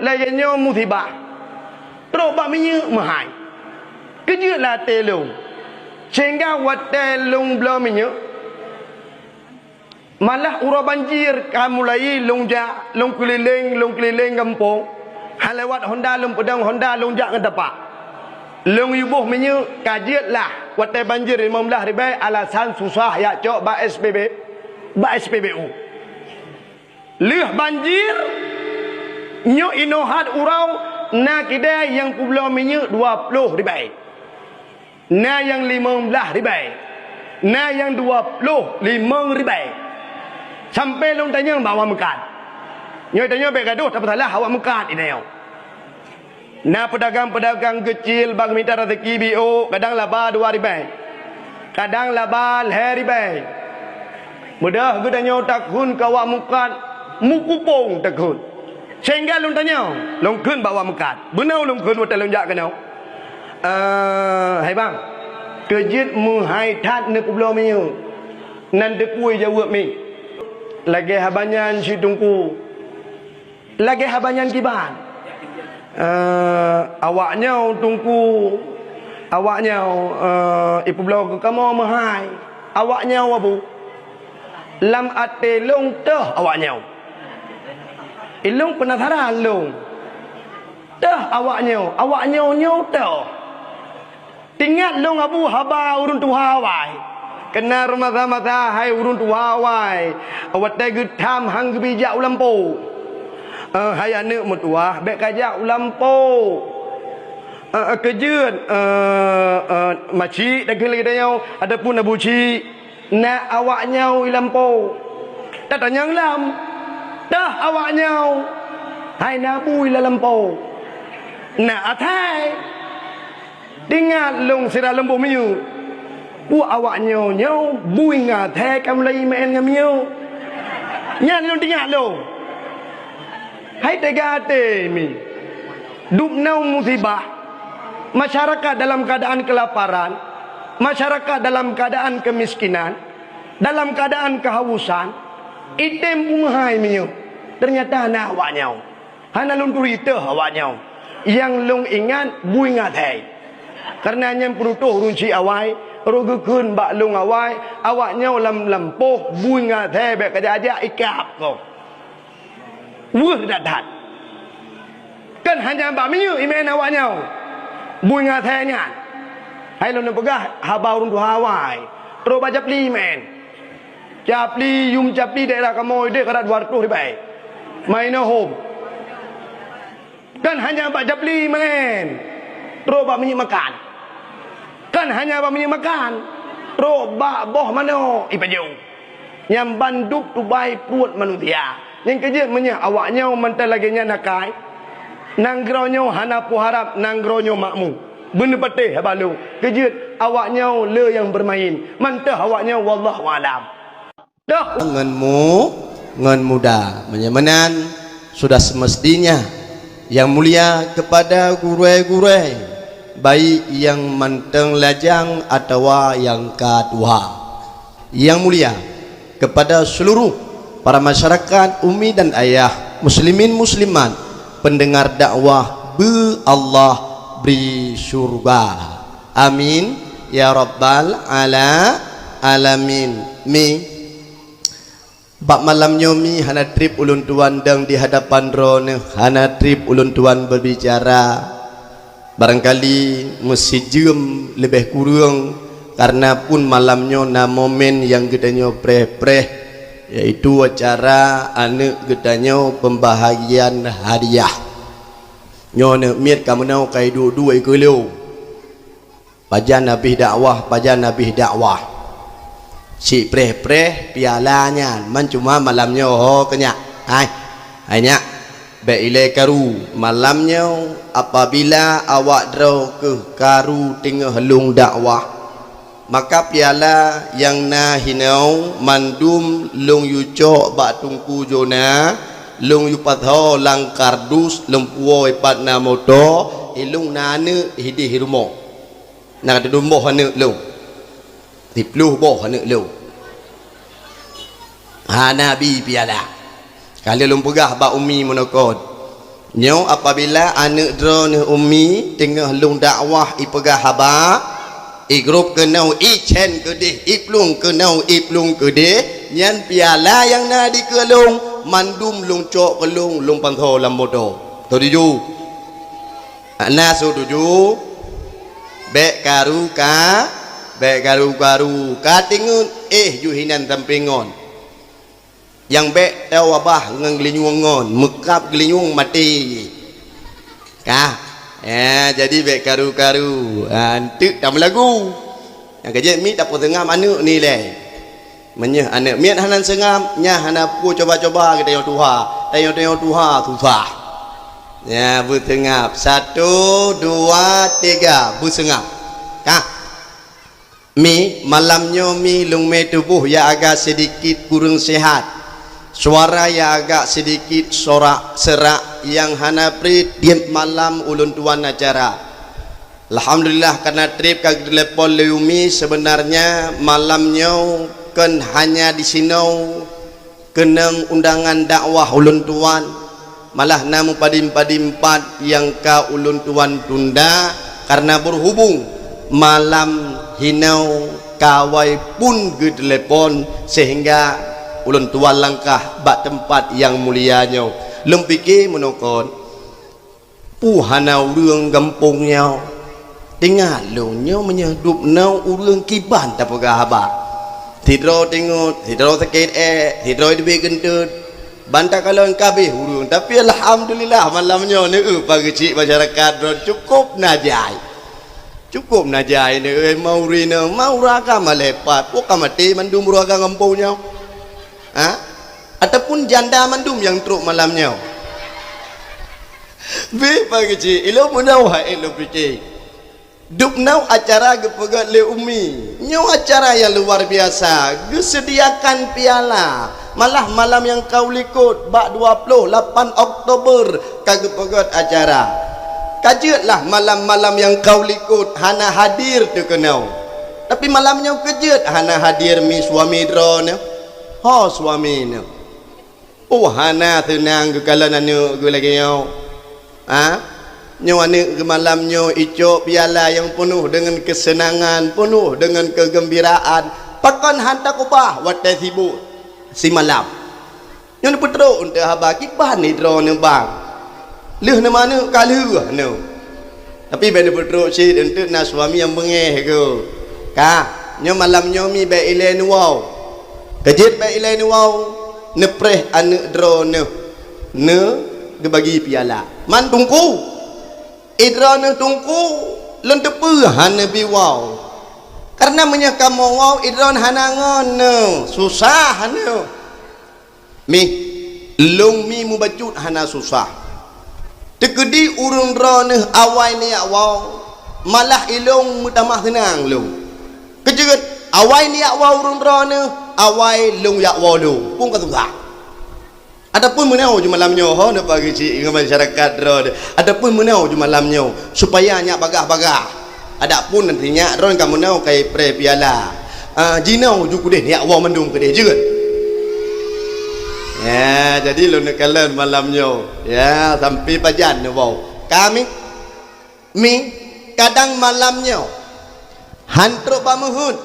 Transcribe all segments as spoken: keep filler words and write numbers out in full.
Lagée nyoe musibah, trok bak minyeuk meuhai. Keujeuet lah até lôn, sehingga watée lôn bloe minyeuk, malah uroe banjir ka mulai lôn jak, lôn keulileng, lôn keulileng gampông. Hana lewat honda lôn peudong, honda lôn jak ngon tapak. Lôn yue boh minyeuk, ka jeuet lah watée banjir limong blaih ribée alasan susah jak cok bak S P B, bak S P B U. Lheueh banjir, nyoe inoe hat uroe na kidai nyang peubloe minyeuk dua ploh ribée, na nyang limong blaih ribée, na nyang dua ploh limong ribée. Sampoe lôn tanyong bak awak meukat. Nyoe tanyoe bék gadoh tapeusalah awak meukat inoe. Na peudagang-peudagang keucil bak mita raseuki biôh, kadang laba dua ribée, kadang laba lhée ribée. Beudôh geutanyoe takheun keu awak meukat, meukupông takheun. Sehingga lôn tanyong, lôn kheun bak awak meukat. Beuneu lôn kheun watée lôn jak keunoe. "Eh, hai bang, keujeuet meuhai that neupeubloe minyeuk." Nan teupui jaweueb mi, "Lagée haba nyan cit Teungku." "Lagée haba nyan kiban?" "Eh, awak nyoe Teungku, awak nyoe, eh, ipeubloe keu kamoe meuhai." "Awak nyoe, Abu?" "Lam até lôn teuh awak nyoe." "Ilôn peunasaran lôn. Teuh awak nyoe, awak nyoe nyoe teuh?" Teuingat lôn Abu haba ureuëng tuha awai. Keunan masa-masa hai ureuëng tuha awai, watée geutham han geubri jak u lampôh. Eh, hai aneuëk meutuwah, bék kajak u lampôh. Eh, eh, keujeuet, eh, eh, macik takheun lagée tanyoe, ataupun abu cik. Na awak nyoe i lampôh. Tatanyong lom, teuh awak nyoe? Hai na bui lam lampôh. Na athai. Teuingat lôn sira lôn boh minyeuk. Peue awak nyoe nyoe bui ngon athai ka mulai meu'en ngon minyeuk. Nyan lôn teuingat lôn. Hai teuga até mi. Dubnoe musibah. Masyarakat dalam keadaan kelaparan, masyarakat dalam keadaan kemiskinan, dalam keadaan kehausan, item bui meuhai minyeuk. Ternyata na awak nyoe. Hana lôn turi teuh awak nyoe. Nyang lôn ingat bui ngon athai. Kareuna nyan peurutoh ureuëng cik awai, rot geukheun bak lôn awai, awak nyoe lam lampôh bui ngon athai bék kajak-jak ikab kong. Weueh that-that. Kan hanya bak minyeuk imeu'en awak nyoe. Bui ngon athai nyan. Hai lôn peugah haba ureuëng tuha awai. Trok bak Capli imeu'en. Capli, yum Capli daerah kamoe deh keuhai dua ratus ribée. Main home. Kan hanya bak Capli imeu'en. Trok bak minyeuk makan. Kan hanya bak minyeuk makan. Trok bak boh manok ipajoh. Nyan bandum tubai pruet manusia. Nyang keujeuet meunyoe awak nyoe mantong lagée nyan akai, nanggroe nyoe hana peuharab nanggroe nyoe makmu. Beuneupatéh haba lôn, keujeuet awak nyoe le nyang beumaén. Mantong awak nyoe, wallahu alam. Dah. Ngon mu, ngon muda. Meunyoe meunan, sudah semestinya yang mulia kepada gurée-gurée, baik nyang mantong lajang atawa nyang ka tuha. Yang mulia kepada seluruh para masyarakat, umi dan ayah, muslimin muslimat, pendengar dakwah, beu Allah bri syurga. Amin ya rabbal ala alamin. Mi, bak malam nyoe mi hana treb ulôn tuan dong di hadapan droeneuh, hana treb ulôn tuan berbicara. Barangkali meusijeuem leubeh kureueng, kareuna pun malam nyoe na momen nyang geutanyoe preh-preh, yaitu acara aneuëk geutanyoe pembahagian hadiah. Nyoe aneuëk miet ka meunoe ka iduek-duek ikeue lôn. Pajan habéh dakwah, pajan habéh dakwah. Sipreh-preh piala nyan, man cuma malam nyoe ho keu nyak. Hai, hai nyak, bék ilée karu. Malam nyoe apabila awak droe keuh karu teungoh lôn dakwah, maka piala nyang na hinoe mandum lôn yue cok bak Teungku Jona, lôn yue pasoe lam kardus, lôn puwoe pat na moto, ilôn na aneuëk hideh rumoh. Na katudum boh aneuëk lôn. Siploh boh aneuëk lôn. Hana bi piala. Ka lheueh lôn peugah bak umi meunoe kon. Nyoe apabila aneuk droeneuh Umi teungoh lôn dakwah ipeugah haba, igrôp keunoe, icen keudeh, iplueng keunoe, iplueng keudeh, nyan piala nyang na dikeue lôn, mandum lôn cok keu lôn, lôn pansoe lam moto. Teutuju? Hana seutuju? Bék karu ka, bék karu-karu ka teungeut, éh ju hinan sampéng ngon. Nyang bék tawabah ngon geulinyueng ngon, meukab geulinyueng maté. Kah? Eh, jadi bék karu-karu. Ha, enteuk tameulagu. Nyang keujeuet miet tapeuseungab aneuk nilai. Meunyoe aneuk miet hana seungab, nyan hana peue cuba-cuba geutanyoe tuha. Tanyoe-tanyoe tuha susah. Ya, beuseungab. Satu, dua, tiga, beuseungab. Kah? Mi, malam nyoe Mi, lôn mé tuboh nyang agak sidikit kureueng sihat. Suara nyang agak sidikit sorak-serak nyang hana preh tieb malam ulôn tuan acara. Alhamdulillah, kareuna treb ka geutelepon lé Umi, sebenarnya malam nyoe kon hanya disinoe keunong undangan dakwah ulôn tuan, malah na meupadum-padum pat nyang ka ulôn tuan tunda, kareuna beuhubung malam hinoe kawai pun geutelepon, sehingga ulôn tuan langkah bak teumpat nyang mulia nyoe. Lôn pike meunoe kon, peue hana ureuëng gampông nyoe. Teungoh lôn nyoe meunyoe dub na ureuëng kiban tapeugah haba. Sidroe teungeut, sidroe sakét ék, sidroe teubiet geunteut. Ban takalon ka abéh ureuëng, tapi alhamdulillah malam nyoe neueu pageucik masyarakat droe cukup na jai. Cukup na jai neueu mauri nyoe, maura ka malée pat, peue ka maté mandum ureuëng gampông nyoe. Ha? Ataupun janda mandum nyang trok malam nyoe. Beh pageucik, ilôn meunoe hai lôn pike. Dub na acara geupeugét lé Umi. Nyoe acara nyang luar biasa. Geuseudiakan piala. Malah malam nyang ka u likot, bak dua ploh lapan Oktober, ka geupeugét acara. Ka jeuet lah malam-malam nyang ka u likot hana hadir teuh keunoe. Tapi malam nyoe keujeuet hana hadir Mi suami droeneuh. Ho suami neuh. Oh, hana seunang geukalon aneuk geuh lagée nyoe. Ha? Nyoe aneuk geuh malam nyoe icok piala nyang peunoh deungon keuseunangan, peunoh deungon keugeumbiraan. Pakon han takubah watée sibok simalam. Nyoe neupeutrok eunteuk haba kiban droeneuh bang. Lheueh neumaneuk ka lheueh neuh. Tapi bék neupeutrok cit eunteuk na suami nyang beungéh geuh. Ka, nyoe malam nyoe Mi bék ilée neuwoe. Keujeuet bék ilée neuwoe, neupreh aneuk droeneuh. Neugeubagi piala. Man Teungku, idroeneuh Teungku, lôn teupeue hana neubi woe. Kareuna meunyoe kamoe woe, idroeneuh hana ngon neuh, susah neuh. Mi, lôn Mi mubacut hana susah. Teukeudi ureuëng droeneuh awai neujak woe, malah ilôn meutamah seunang lôn. Keujeuet, awai neujak woe ureuëng droeneuh, awai lôn jak woe lôn. Peue ka susah. Ataupun meunoe ju malam nyoe ho neuh pageucik ngon masyarakat droeneuh. Ataupun meunoe ju malam nyoe supaya nyak bagah-bagah. Adapun nanti nyak droeneuh ka meunoe ka ipreh piala. Ah, jinoe ju keudeh nyak woe mandum keudeh jeuet. Ya, jadi lôn neukalon malam nyoe. Ya, sampai pajan neuwoe. Kami, Mi, kadang malam nyoe han trok bak meuheuet,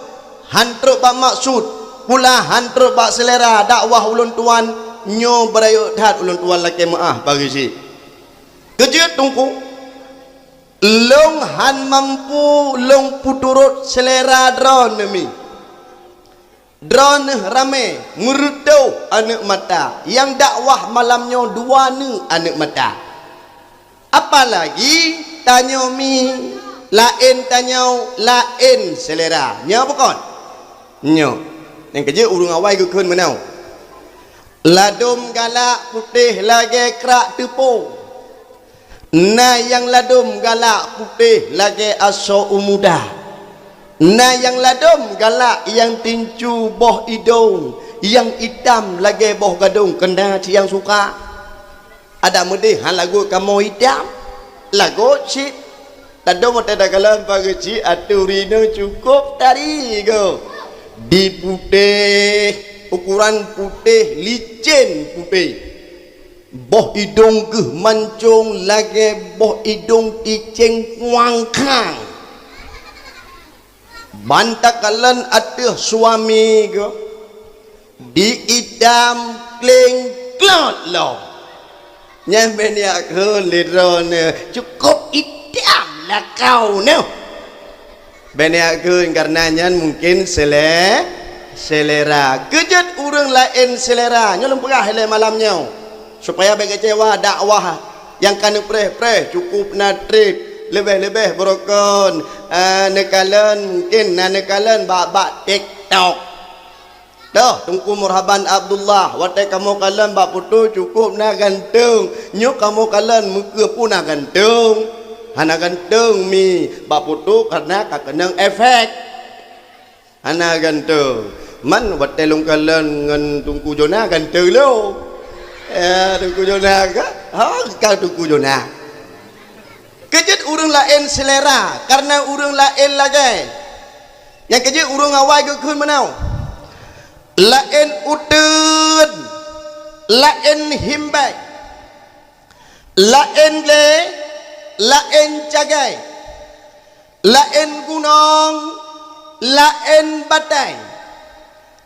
han trok bak maksud, pula han trok bak seulera dakwah ulôn tuan nyoe beurayeuk that ulôn tuan lakée meuáh pageucik. Keujeuet Teungku, lôn han mampu lôn peuturot seulera droeneuh Mi. Droeneuh ramé, meureutoh aneuk mata, nyang dakwah malam nyoe dua neuk aneuk mata. Apalagi tanyoe Mi, laén tanyoe, laén seulera. Nyoe bukon? Nyoe. Nyang keujeuet ureuëng awai geukheun meunoe. Ladôm galak putéh lagée krak teupo. Na nyang ladôm galak putéh lagée asoe u muda. Na nyang ladôm galak nyang tincu boh idong, nyang itam lagée boh gadong keuna siang suka. Adak meudeh han lagot kamoe itam, lagot cit. Tadong watée takalon pageucik aturi nyoe cukup tari goe. Di putéh, ukuran putéh, licén putéh. Boh idông geuh mancông lagèe boh idông cicéng kuangkang. Ban takalon ateueh suami geuh, di itam kléng klot lom. Nyan bèk neujak kheun lé droeneuh, cukôp itam lakoe neuh. Bèk neujak kheun, kareuna nyan mungken sele-, selera. Keujeuet ureueng laén selera. Nyoe lôn peugah ilèe malam nyoe, supaya bèk keucewa dakwah nyang ka neupreh-preh, cukôp na trép, leubeh-leubeh barokon, eh, neukalon, mungken na neukalon bak-bak TikTok. Toh, Teungku Murhaban Abdullah, watèe kamoe kalon bak foto cukôp na ganteng. Nyoe kamoe kalon meukeue pun na ganteng. Hana ganteng mi bak foto kareuna ka keunong efek. Hana ganteng. Man watèe lôn kalon ngon Teungku Jona ganteng lom. Ya, Teungku Jona ka? Ha, ka Teungku Jona. Keujeuet ureueng laén selera, kareuna ureueng laén lagèe. Nyang keujeuet ureueng awai geukheun meunoe. Laén uteuen, laén himbèe, laén glé, laén cagèe, laén gunong, laén batèe,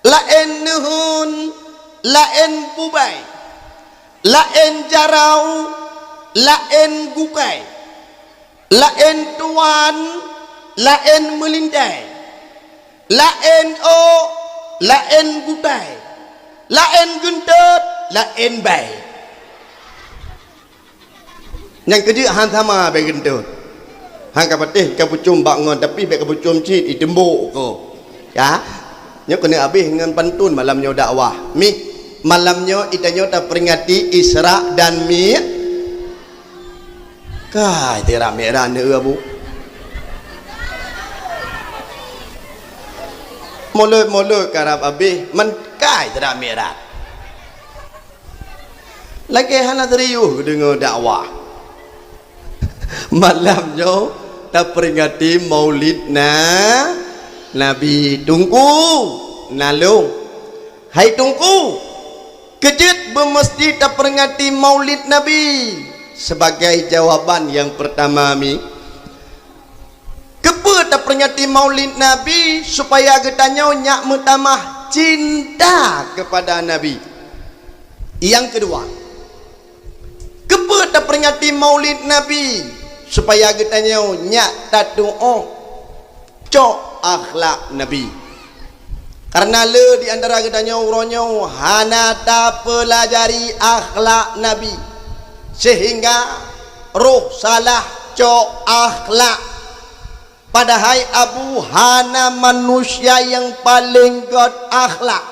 laén neuheun, laén bubèe, laén jaroe, laén gukèe, laén tuwan, laén meulintèe, laén ôk, laén gutèe, laén geuntot, laén bèe. Nyang keujeuet han sama bèe geuntot. Han ka patéh ka peucom bak ngon, tapi bèk ka peucom cit, iteumbok ko. Ya. Nyoe keuneuk habéh ngon pantôn malam nyoe dakwah. Mih, malam nyoe geutanyoe taperingati Isra dan Mi-, Kai teurak mi'raj neueu, Bu. Mulod-mulod karab abéh, man kai teurak mi'raj. Lagèe hana serius geudeungoe dakwah. Malam nyoe taperingati Maulid na-, Nabi. Teungku, na lôn. Hai Teungku, keujeuet beumeuseuti taperingati Maulid Nabi? Sebagai jawaban nyang peurtama mi, keupeue taperingati Maulid Nabi? Supaya geutanyoe nyak meutamah cinta keupada Nabi. Nyang keudua, keupeue taperingati Maulid Nabi? Supaya geutanyoe nyak tatu'oh cok akhlak Nabi. Kareuna le di antara geutanyoe uroe nyoe hana tapeulajari akhlak Nabi, seuhingga roh salah cok akhlak. Padahai Abu hana manusia nyang paleng gèt akhlak.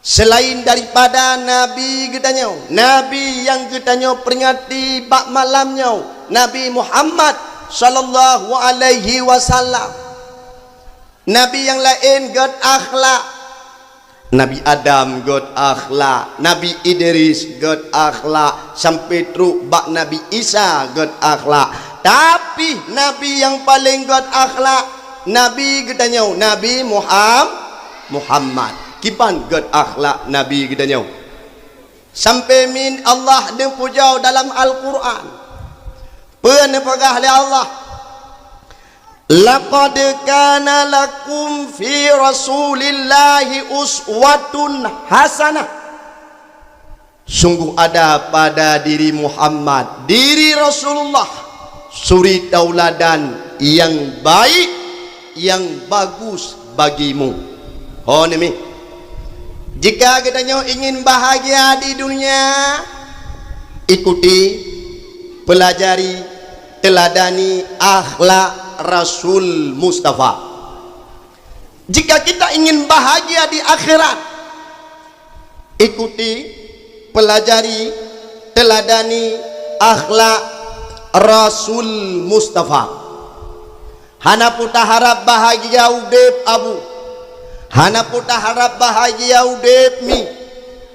Seulaén daripada Nabi geutanyoe, Nabi nyang geutanyoe peringati bak malam nyoe, Nabi Muhammad sallallahu alaihi wasallam. Nabi nyang laén gèt akhlak. Nabi Adam gèt akhlak, Nabi Idris gèt akhlak, sampai trok bak Nabi Isa gèt akhlak. Tapi Nabi nyang paleng gèt akhlak, Nabi geutanyoe, Nabi Muham-, Muhammad. Kiban gèt akhlak Nabi geutanyoe. Sampai min Allah neupujoe dalam Al-Qur'an. Peue neupeugah lé Allah? "Laqad kana lakum fi Rasulillahi uswatun hasanah." Sungguh ada pada diri Muhammad, diri Rasulullah, suri tauladan nyang baik, nyang bagus bagimu. Ho neumi, jika geutanyoe ingin bahagia di dunia, ikuti, pelajari, teladani akhlak Rasul Mustafa. Jika kita ingin bahagia di akhirat, ikuti, pelajari, teladani akhlak Rasul Mustafa. Hana peue taharab bahagia udeb, Abu. Hana peue taharab bahagia udeb, Mi.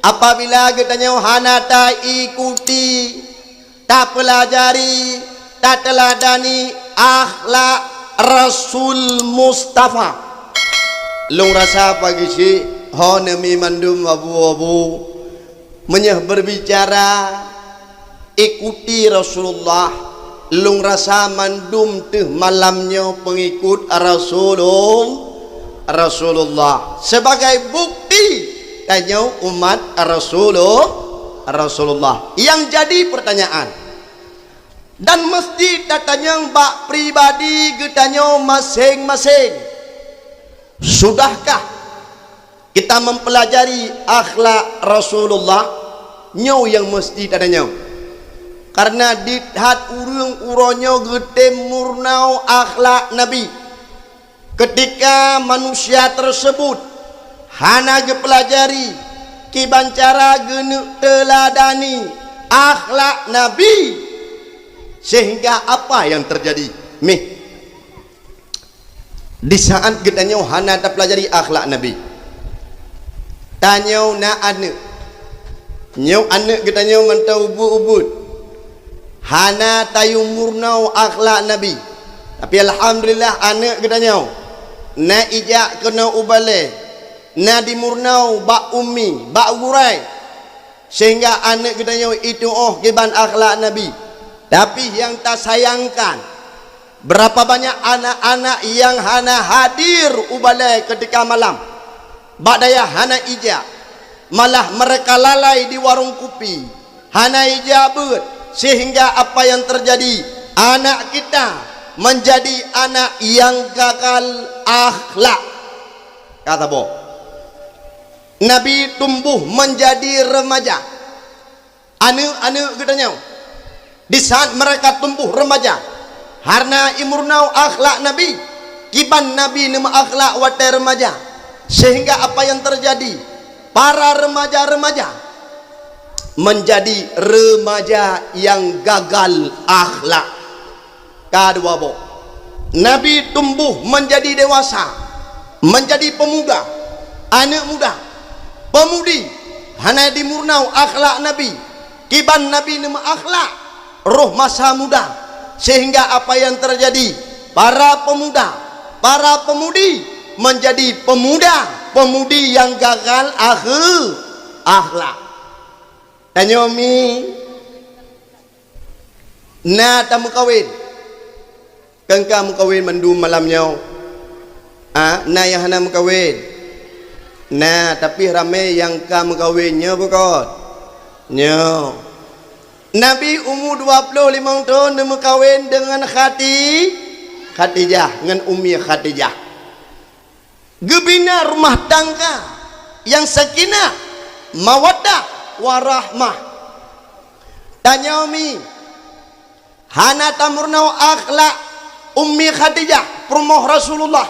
Apabila geutanyoe hana taikuti, tapeulajari, tateuladani akhlak Rasul Mustafa. Lôn rasa pagi cit, ho neumi mandum abu-abu, Meunyoe berbicara ikuti Rasulullah, lôn rasa mandum teuh malam nyoe peungikut Rasulul-, Rasulullah. Sebagai bukti tanyoe umat Rasulu-, Rasulullah. Yang jadi pertanyaan, dan mesti tatanyong bak pribadi geutanyoe maséng-maséng, sudahkah kita mempelajari akhlak Rasulullah? Nyoe nyang meusti tatanyong. Karena di that ureuëng uroe nyoe geutem murnau akhlak Nabi. Ketika manusia tersebut hana geupeulajari kiban cara geuneuk teuladani akhlak Nabi, sehingga apa yang terjadi? Mih, di saat geutanyoe hana tapeulajari akhlak Nabi, tanyoe na aneuëk. Nyoe aneuëk geutanyoe mantong ubit-ubit, hana tayue murnau akhlak Nabi. Tapi alhamdulillah, aneuëk geutanyoe na ijak keunoe u balée, na dimurnau bak ummi, bak gurée, sehingga aneuëk geutanyoe ituoh kiban akhlak Nabi. Tapi nyang tasayangkan, berapa banyak anak-anak nyang hana hadir u balée ketika malam, bak dayah hana ijak, malah mereka lalai di warung kupi, hana ijak beuet, sehingga apa yang terjadi? Anak kita menjadi anak yang gagal akhlak. Ka saboh. Nabi tumbuh menjadi remaja. Aneuëk-aneuëk geutanyoe, di saat mereka tumbuh remaja, hana imurnau akhlak Nabi, kiban Nabi neumeuakhlak watée remaja, sehingga apa yang terjadi? Para remaja-remaja menjadi remaja yang gagal akhlak. Ka dua boh. Nabi tumbuh menjadi dewasa, menjadi pemuda, aneuëk muda, pemudi, hana dimurnau akhlak Nabi, kiban Nabi neumeuakhlak roh masa muda, sehingga apa yang terjadi? Para pemuda, para pemudi menjadi pemuda-pemudi yang gagal akhe-, akhlak. Tanyoe mi na tameukawen. Kan ka meukawen mandum malam nyoe? Ah, na nyang hana meukawen? Na, tapi ramé nyang ka meukawen, nyoe bukon? Nyoe. Nabi umu dua ploh limong thon neumeukawen deungon Khati-, Khadijah, ngon Ummi Khadijah. Geubina rumah tangga nyang sakinah, mawaddah, warahmah. Tanyoe mi hana tamurnau akhlak Ummi Khadijah, peurumoh Rasulullah.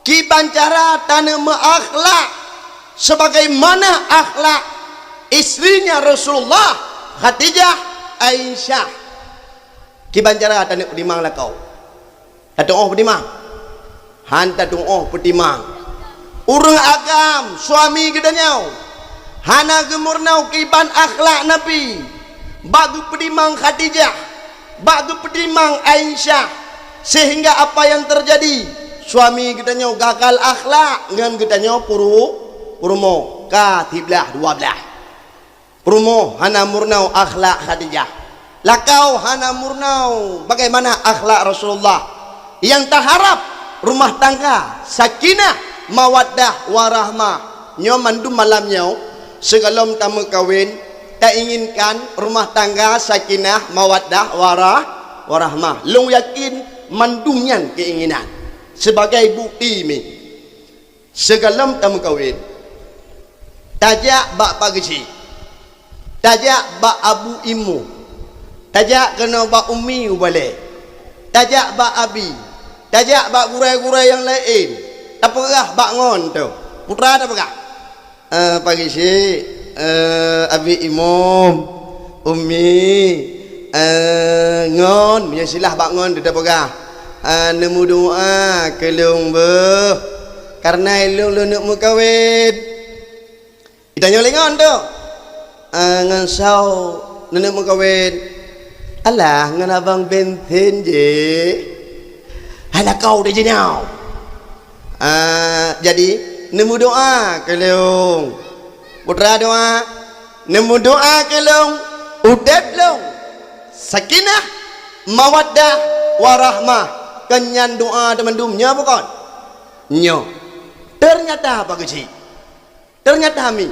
Kiban cara taneuk meuakhlak sebagaimana akhlak istrinya Rasulullah, Khadijah, Aisyah. Kiban cara taneuk peutimang lakoe. Tatuoh peutimang? Han tatuoh peutimang. Ureuëng agam, suami geutanyoe, hana geumurnau kiban akhlak Nabi, bak geupeutimang Khadijah, bak geupeutimang Aisyah, sehingga apa yang terjadi? Suami geutanyoe gagal akhlak ngon geutanyoe puru-, peurumoh, ka siblaih dua blaih. Peurumoh hana murnau akhlak Khadijah. Lakoe hana murnau bagaimana akhlak Rasulullah. Nyang taharab rumah tangga sakinah, mawaddah, warahmah. Nyoe mandum malam nyoe, sigohlom tameukawen, tainginkan rumah tangga sakinah, mawaddah, warah-, warahmah. Lôn yakin mandum nyan keinginan. Sebagai bukti mi, sigohlom tameukawen, tajak bak Pak Geuchik, tajak bak Abu Imu, tajak keunoe bak Ummi u balée, tajak bak Abi, tajak bak gurée-gurée nyang laén, tapeugah bak ngon tu. Putra tapeugah, "Eh, Pak Geuchik, eh, Abi Imu, Ummi, eh, ngon," meunyoe silah bak ngon tu tapeugah, eh, "Neumeudoá keu lôn beuh, kareuna lôn lôn neuk meukawen." Geutanyoe lé ngon tu, eh, "Ngon soe neuneuk meukawen?" "Alah, ngon abang bensin jih." "Hai lakoe di jinoe." "Ah, jadi neumeudoá keu lôn." Putra doá. Neumeudoa keu lôn, udeb lôn, sakinah, mawaddah, warahmah. Kon nyan doa teumandum, nyoe bukon? Nyoe. Teunyata apa geuchik? Teunyata mi,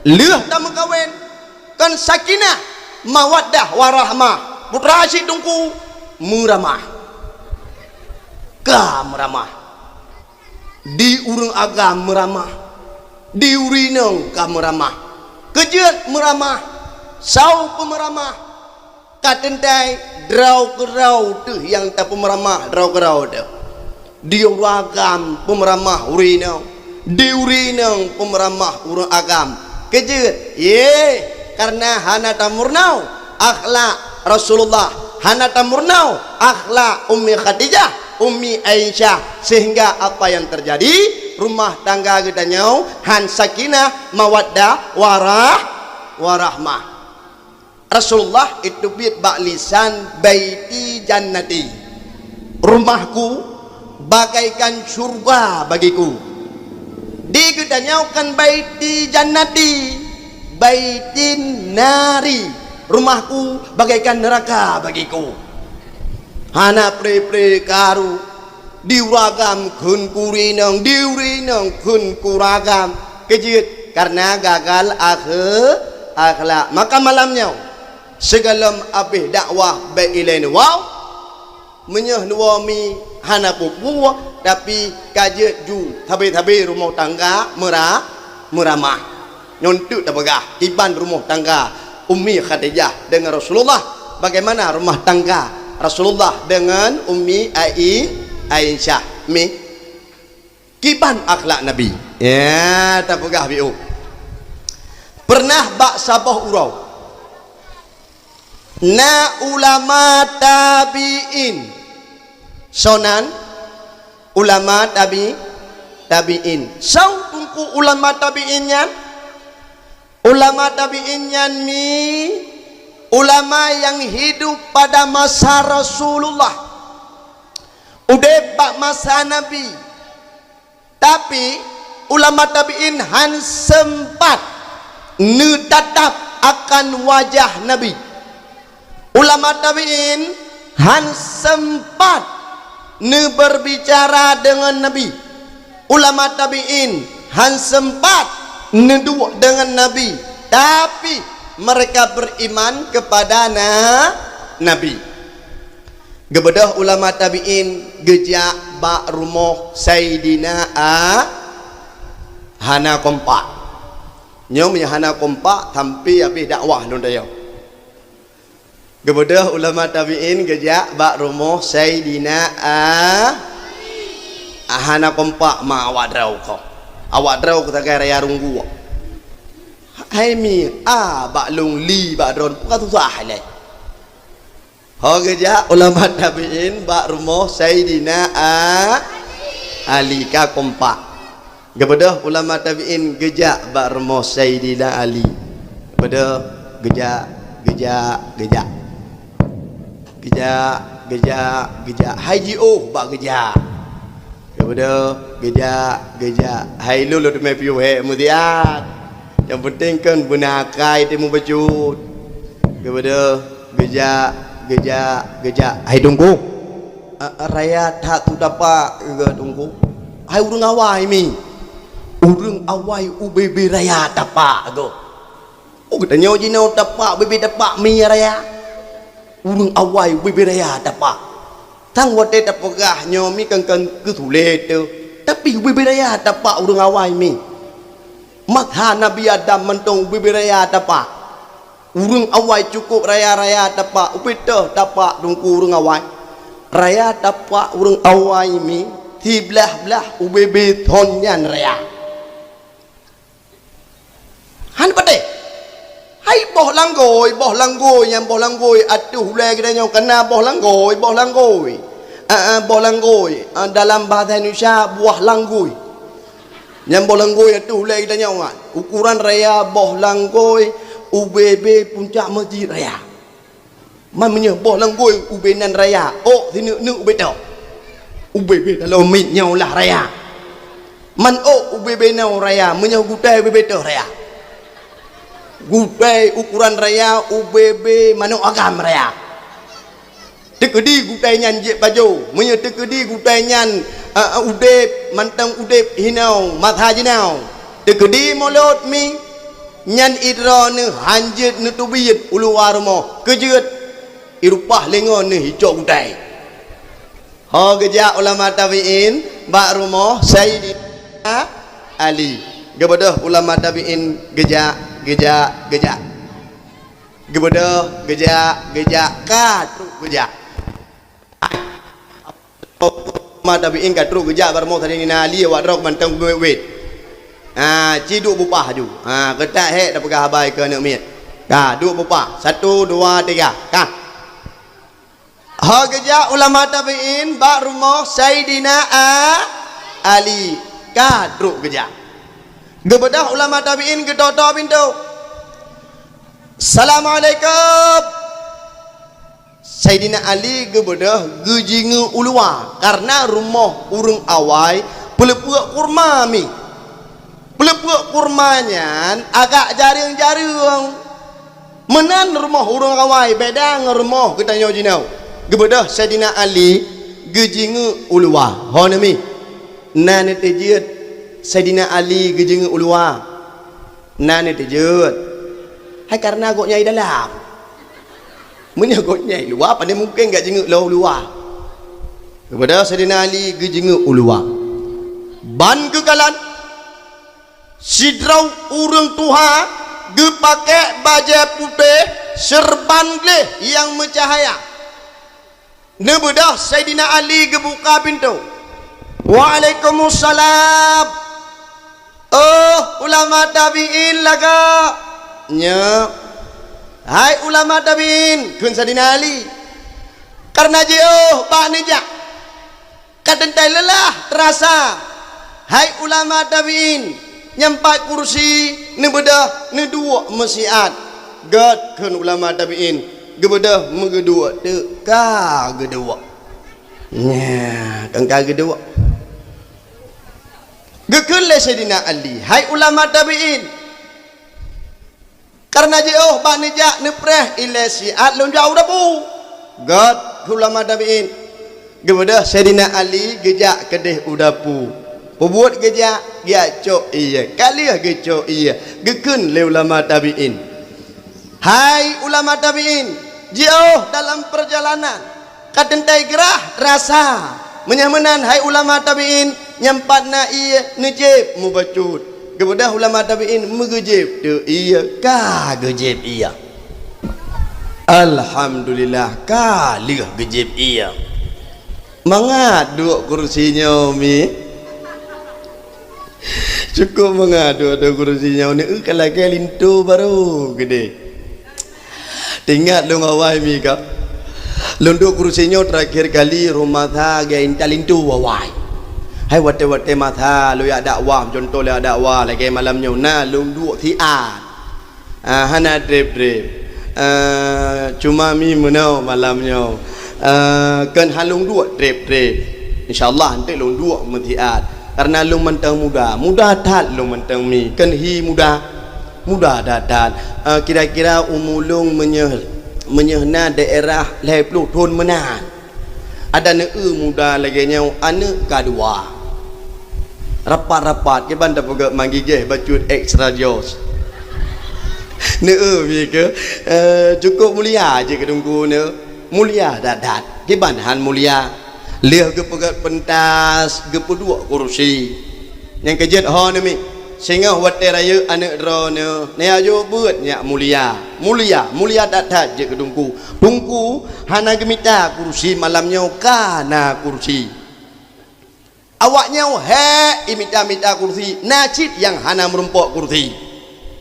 lheueh tameukawen, kon sakinah, mawaddah, warahmah. Putra cit teungku, meuramah. Ka meuramah. Di ureuëng agam meuramah, di ureuëng inong ka meuramah, keujeuet meuramah, saw peumeuramah, ka teuntée droe keudroe teuh nyang tapeumeuramah droe keudroe teuh. Di ureuëng agam peumeuramah ureuëng inong, di ureuëng inong peumeuramah ureuëng agam. Keujeuet, yeh, kareuna hana tameurunoe akhlak Rasulullah, hana tameurunoe akhlak Ummi Khadijah, Ummi Aisyah, sehingga apa yang terjadi, rumah tangga geutanyoe han sakinah, mawaddah, warah, warahmah. Rasulullah itu biet bak lisan, "Baiti jannati." Rumahku bagaikan syurga bagiku. Di geutanyoe kon baiti jannati, baitin nari, rumahku bagaikan neraka bagiku. Hana pre-pre karu, di ureuëng agam kheun keu ureuëng inong, di ureuëng inong kheun keu ureuëng agam. Keujeuet, kareuna gagal akhe-, akhlak. Maka malam nyoe, sigohlom abéh dakwah bék ilée neuwoe, meunyoe neuwoe mi hana peue-peue, tapi ka jeuet ju sabe-sabe rumoh tangga meura-, meuramah. Nyoe teuk tapeugah kiban rumoh tangga Ummi Khadijah deungon Rasulullah, bagaimana rumah tangga Rasulullah deungon Ummi Ai-, Aisyah. Mi, kiban akhlak Nabi. Ya, tapeugah biôh. Pernah bak saboh uroe, na ulama tabi'in. Soe nan? Ulama tabi-, tabi'in. Soe teungku ulama tabi'in nyan? Ulama tabi'in nyan mi ulama nyang hidup pada masa Rasulullah, udeb bak masa Nabi. Tapi, ulama tabi'in han sempat neutatap akan wajah Nabi. Ulama tabi'in han sempat neuberbicara deungon Nabi. Ulama tabi'in han sempat neuduek deungon Nabi, tapi mereka beriman kepada na-, Nabi. Geubeudôh ulama tabi'in geujak bak rumoh Saidina A-, hana kompak. Nyoe meunyoe hana kompak, sampai abéh dakwah lôn tayong. Geubeudôh ulama tabi'in geujak bak rumoh Saidina A-, hana kompak ma awak droe ko. Awak droe ko sagai raya runggu. Hai mi, a bak lôn li bak droe, bukan susah lé. Ho geujak ulama tabi'in bak rumoh Saidina A-, Ali ka kompak. Geubeudôh ulama tabi'in geujak bak rumoh Saidina Ali. Geubeudôh geujak, geujak, geujak. Geujak, geujak, geujak. Hai jiôh bak geujak. Geubeudôh geujak, geujak. Hai lôn lôn teumé piôh hék meusiat. Nyang peunteng kon beuna akai teuh meubacut. Geubeudôh geujak, geujak, geujak. Hai teungku. A, a, raya that su tapak geuh teungku. Hai ureuëng awai mi. Ureuëng awai ubé-bé raya tapak geuh. Oh, geutanyoe jinoe tapak, ubé-bé tapak mi raya. Ureuëng awai ubé-bé raya tapak. Tang watée tapeugah nyoe mi kan-kan keu sulet teuh, tapi ubé-bé raya tapak ureuëng awai mi. Masa Nabi Adam mantong ubé-bé raya tapak. Ureuëng awai cukup raya-raya tapak, ubé teuh tapak teungku ureuëng awai. Raya tapak ureuëng awai mi, siblah-blah ubé-bé thon nyan raya. Han patéh. Hai boh langgôi, boh langgôi nyang boh langgôi ateueh ulée geutanyoe kana boh langgôi, boh langgôi. Ah, ah, boh langgôi, ah, dalam bahasa Indonesia buah langgôi. Nyang boh langgôi ateueh ulée geutanyoe nyan. Ukuran raya boh langgôi ubé-bé puncak meuseujid raya. Man meunyoe boh langgôi ubé nan raya, ôk sineuk-neuk ubé teuh. Ubé-bé taloe miet nyoe lah raya. Man ôk ubé-bé nyoe raya, meunyoe gutée ubé-bé teuh raya. Gutèe ukuran raya ubé-bé manok agam raya. Teukeudi gutèe nyan jeuet pajoh. Meunyoe teukeudi gutèe nyan, eh, udép, mantong udép hinoe, masa jinoe. Teukeudi mulod mi, nyan idroeneuh hanjeuet neuteubiet u luwa rumoh. Keujeuet, irupah lingoe neuh icok gutèe. Ho geujak ulama tabi'in bak rumoh Saidina Ali. Geubeudôh ulama tabi'in geujak, geujak, geujak. Geubeudôh geujak, geujak, ka trok geujak. Ulama tabi'in ka trok geujak bak rumoh Saidina Ali, awak droe mantong wét-wét. Ha, ci duek bupah ju. Ha, keutak hék tapeugah haba keu aneuk miet. Ka, duek bupah. Satu, dua, tiga. Ka. Ho geujak ulama tabi'in bak rumoh Saidina A-, Ali, ka trok geujak. Geubeudôh ulama tabi'in geutok-tok pintoe. "Assalamualaikum." Saidina Ali geubeudôh geujingeuk u luwa, kareuna rumoh ureuëng awai peuleupeuk kurma mi. Peuleupeuk kurma nyan agak jareueng-jareueng. Meunan rumoh ureuëng awai, beda ngon rumoh geutanyoe jinoe. Geubeudôh Saidina Ali geujingeuk u luwa. Ho neumi, na neuteujeuet Saidina Ali geujingeuk u luwa? Na neuteujeuet. Hai kareuna gobnyan di dalam. Meunyoe gobnyan di luwa, pane mungken geujingeuk lom u luwa. Geubeudôh Saidina Ali geujingeuk u luwa. Ban geukalon, sidroe ureuëng tuha geupakék bajée putéh, seureuban gleh nyang meucahya. Neubeudôh Saidina Ali geubuka pintoe. "Waalaikumsalam. Oh, ulama tabi'in lagoe." "Nyo." "Hai ulama tabi'in," kheun Saidina Ali, "kareuna jiôh bak neujak, ka teuntée leulah teurasa. Hai ulama tabi'in, nyan pat kursi neubeudôh neuduek meusiat." "Gét," kheun ulama tabi'in, "geubeudôh meugeuduek teuk." Ka geuduek. Nya, kan ka geuduek. Geukheun lé Saidina Ali, "Hai ulama tabi'in, kareuna jiôh bak neujak neupreh ilée siat lôn jak u dapu." "Gét," kheun ulama tabi'in. Geubeudôh Saidina Ali geujak keudeh u dapu. Peubuet geujak, geujak cok ié. Ka lheueh geucok ié, geukheun lé ulama tabi'in, "Hai ulama tabi'in, jiôh dalam peurjalanan, ka teuntée grah rasa. Meunyoe meunan, hai ulama tabi'in, nyan pat na ié, neujieb mubacut." Geubeudôh ulama tabi'in meugeujieb teuk ié, ka geujieb ié. Alhamdulillah, ka lheueh geujieb ié. Mangat duek kursi nyoe mi. Cukup mangat duek, duek kursi nyoe ni, eu, ka lagée linto barô keudeh. Teuingat lôn awai mi ka. Lôn duek kursi nyoe terakhir kali rhom masa geuintat linto awai. Hai watée-watée masa lôn jak dakwah, contoh lôn jak dakwah lagée malam nyoe na lôn duek siat. Ah, hana treb-treb. Ah, cuma mi meunoe malam nyoe. Ah, kon han lôn duek treb-treb. Insya Allah, enteuk lôn duek meusiat. Kareuna lôn mantong muda. Muda that lôn mantong mi. Kon hi muda. Muda that-that. Ah, kira-kira umu lôn meunyoe, meunyoe na daerah lhée ploh thon meunan. Adak neu-eu muda lagée nyoe, aneuëk ka dua. Rapat-rapat, kiban tapeugét manggigéh bacut extra jos. Neu-eu bie keu, eh, cukup mulia jih keu teungku neu. Mulia that-that. Kiban han mulia. Lheueh geupeugét peuntas, geupeuduek kursi. Nyang keujeuet ho neumiet, singoh watée rayeuk aneuëk droeneuh, neujak jok beuet nyak mulia. Mulia, mulia that-that jeuet keu teungku. Teungku hana geumita kursi malam nyoe, ka na kursi. Awak nyoe hék imita-mita kursi, na cit nyang hana meurumpok kursi.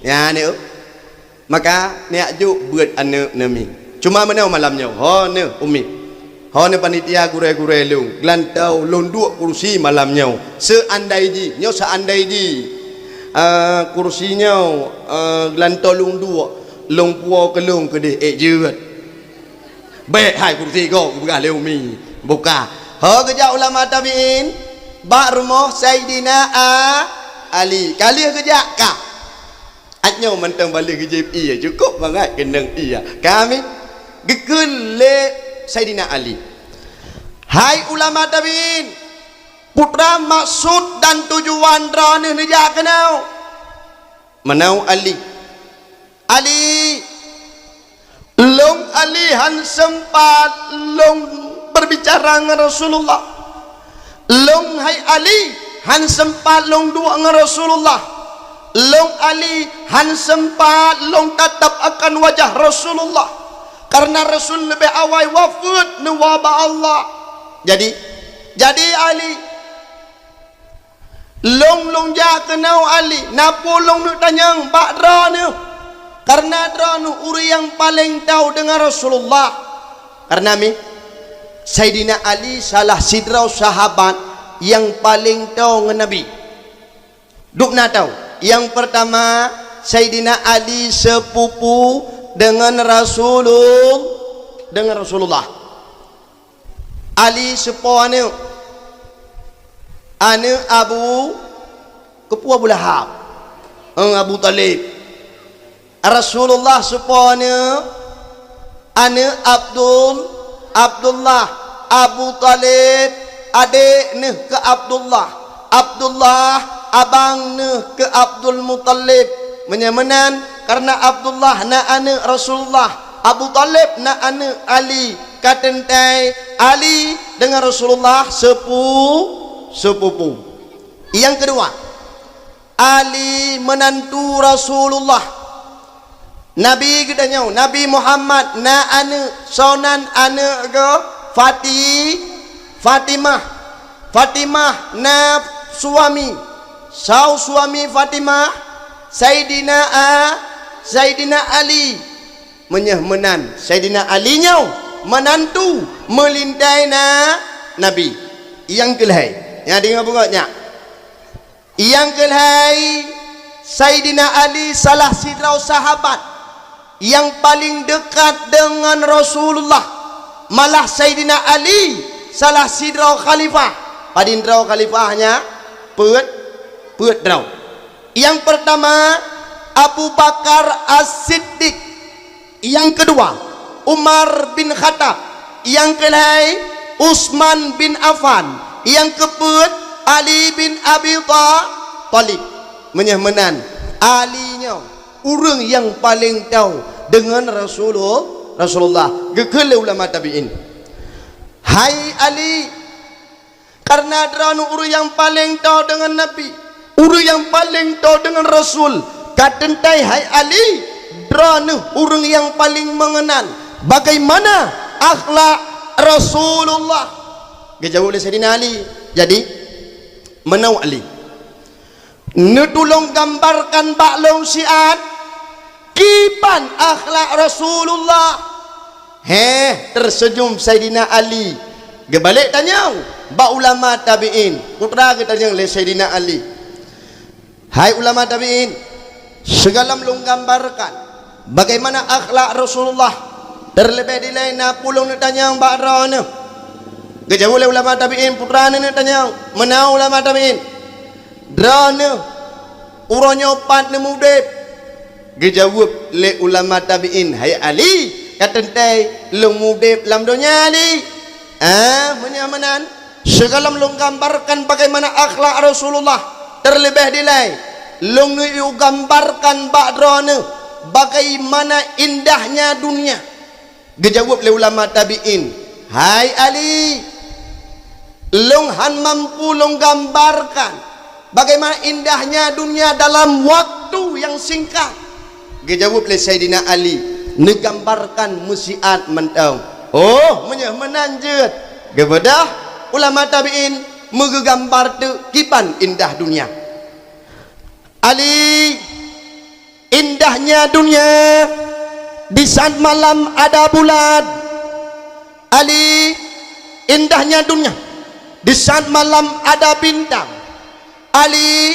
Nyan nyoe. Maka neujak jok beuet aneuëk neumiet. Cuma meunoe malam nyoe, ho neuh umiet. Ho neuh panitia gurée-gurée lôn, geulantoe lôn duek kursi malam nyoe. Seuandai jih, nyoe seuandai jih, eh, kursi nyoe, eh, geulantoe lôn duek, lôn puwoe keu lôn keudeh ék jeuet. Bék hai kursi gob geupeugah lé umi. Buka. Ho geujak ulama tabi'in bak rumoh Saidina A-, Ali. Ka lheueh geujak ka. Nyoe mantong baleh geujép ie, cukup bangat keunong ie. Kami geukheun lé Saidina Ali. Hai ulama tabi'in, peue maksud dan tujuan droeneuh neujak keunoe? Meunoe Ali. Ali, lôn Ali han sempat lôn berbicara ngon Rasulullah. Lôn hai Ali han sempat lôn duek ngon Rasulullah. Lôn Ali han sempat lôn tatap akan wajah Rasulullah. Karena Rasul leubeh awai wafeuet neuwoe bak Allah. Jadi, jadi Ali, lôn, lôn jak keunoe Ali, na peue lôn neuk tanyong bak droeneuh. Karena droeneuh ureuëng nyang paleng tao deungon Rasulullah. Karena mi, Saidina Ali salah sidroe sahabat nyang paleng tao ngon Nabi. Dubna tao. Nyang peurtama, Saidina Ali seupupu deungon Rasulul-, deungon Rasulullah. Ali seupo aneuëk, aneuëk Abu, keupeue Abu Lahab? Eung, Abu Thalib. Rasulullah seupo aneuëk, aneuëk Abdul, Abdullah. Abu Thalib adék neuh keu Abdullah. Abdullah abang neuh keu Abdul Muthalib. Meunyoe meunan, karena Abdullah na aneuëk Rasulullah, Abu Thalib na aneuëk Ali. Ka teuntée Ali deungon Rasulullah seupu-, seupupu. Nyang keudua, Ali meunantu Rasulullah. Nabi geutanyoe, Nabi Muhammad na aneuëk, soe nan aneuëk geuh? Fati-, Fatimah. Fatimah na suami. Soe suami Fatimah? Saidina A-, Saidina Ali. Meunyoe meunan, Saidina Ali nyoe meunantu meulintée na Nabi. Nyang keu lhée, nyang deungoe beungöt nyak. Nyang keu lhée, Saidina Ali salah sidroe sahabat nyang paleng dekat deungon Rasulullah. Malah Saidina Ali salah sidroe khalifah. Padum droe khalifah nyan? Peuet, peuet droe. Nyang peurtama, Abu Bakar As-Siddiq. Nyang keudua, Umar bin Khattab. Nyang keu lhée, Utsman bin Affan. Nyang keupeuet, Ali bin Abi Tha-, Thalib. Meunyoe meunan, Ali nyoe ureuëng nyang paleng tao deungon Rasulul-, Rasulullah. Geukheun lé ulama tabi'in, "Hai Ali, karena droeneuh ureuëng nyang paleng tao deungon Nabi, ureuëng nyang paleng tao deungon Rasul, ka teuntée hai Ali, droeneuh ureuëng nyang paleng meungeunal bagaimana akhlak Rasulullah." Geujaweueb lé Saidina Ali, "Jadi, meunoe Ali, neutulông gambarkan bak lôn siat kiban akhlak Rasulullah." Héh, teuseunyum Saidina Ali. Geubalek tanyong bak ulama tabi'in. Putra geutanyong lé Saidina Ali, "Hai ulama tabi'in, sigohlom lôn gambarkan bagaimana akhlak Rasulullah, teuleubeh dilée na peue lôn neuk tanyong bak droeneuh." Geujaweueb lé ulama tabi'in, "Putra neuneuk tanyong." "Meunoe ulama tabi'in, droeneuh uroe nyoe pat neumudeb?" Geujaweueb lé ulama tabi'in, "Hai Ali, ka teuntée lôn mudeb lam donya Ali." "Ah, meunyoe meunan, sigohlom lôn gambarkan bagaimana akhlak Rasulullah, teuleubeh dilée lôn neuk gambarkan bak droeneuh bagaimana indahnya dunia." Geujaweueb lé ulama tabi'in, "Hai Ali, lôn han mampu lôn gambarkan bagaimana indahnya dunia dalam waktu nyang singkat." Geujaweueb lé Saidina Ali, "Neugambarkan meusiat mantong." Oh, meunyoe meunan jeuet, geubeudôh ulama tabi'in meugeugambar teuk kiban indah dunia. Ali, indahnya dunia di saat malam ada bulan. Ali, indahnya dunia di saat malam ada bintang. Ali,